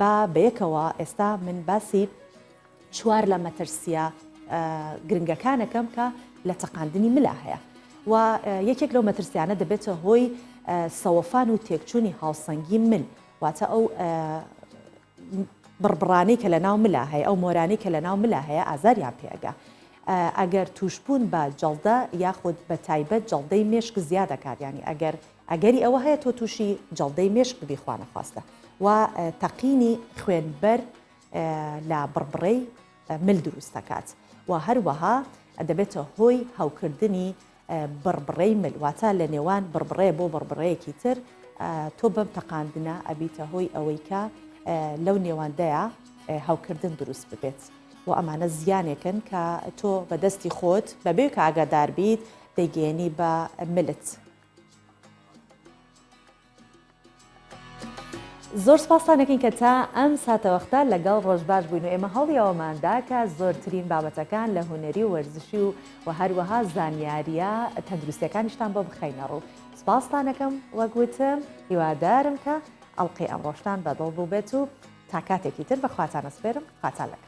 با بەیەکەوە ئێستا من باسی چوار لە مەترسییە گرنگەکانەکەم کە لە تەقاندنی ملا هەیە و یەکێک لەو مەترسیانە دەبێتە هۆی سەوەفان و تێکچوونی هاوسەنگی مل واتە ئەو. بڕبڕانەی کە لە ناو ملا هەیە ئەو مۆرانەی کە لە ناو ملا هەیە ئازاریان پێ ئەگا. ئەگەر تووشبوون بە جەڵدە یاخود بە تایبەت جەڵدەی مێشک زیاد ئەکات یانی ئەگەر ئەگەری ئەوە هەیە تۆ تووشی جەڵدەی مێشک ببی خوانەخواستە و تەقینی خوێنبەر لە بڕبڕەی مل دروست دەکات و هەروەها دەبێتە هۆی هەوکردنی بڕبڕەی مل واتە لە نێوان بڕبڕەیە بۆ بڕبڕەیەکی تر تۆ بەم تەقاندنە ئەبیتە هۆی ئەوەی کە لەو نێواندەیە هەوکردن دروست ببێت و ئەمانە زیانێکن کە تۆ بە دەستی خۆت بەبێ کە ئاگادار بیت دەیگەیەنی بە ملت. زۆر سپاستان دەکەین کە تا ئەم ساتەوەختە لەگەڵ ڕۆژباش بووین و ئێمە هەوڵی ئەوەماندا کە زۆرترین بابەتەکان لە هونەری و وەرزشی و و هەروەها زانیاریە تەندروستیەکانیشتان بۆ بخەینە ڕوو. سپاستان ئەکەم وەک وتم هیوادارم کە ئەڵقەی ئەمڕۆشتان بەدڵ بووبێت و تا کاتێکی تر بە خواتان ئەسپێرم خواتان لەگەڵ.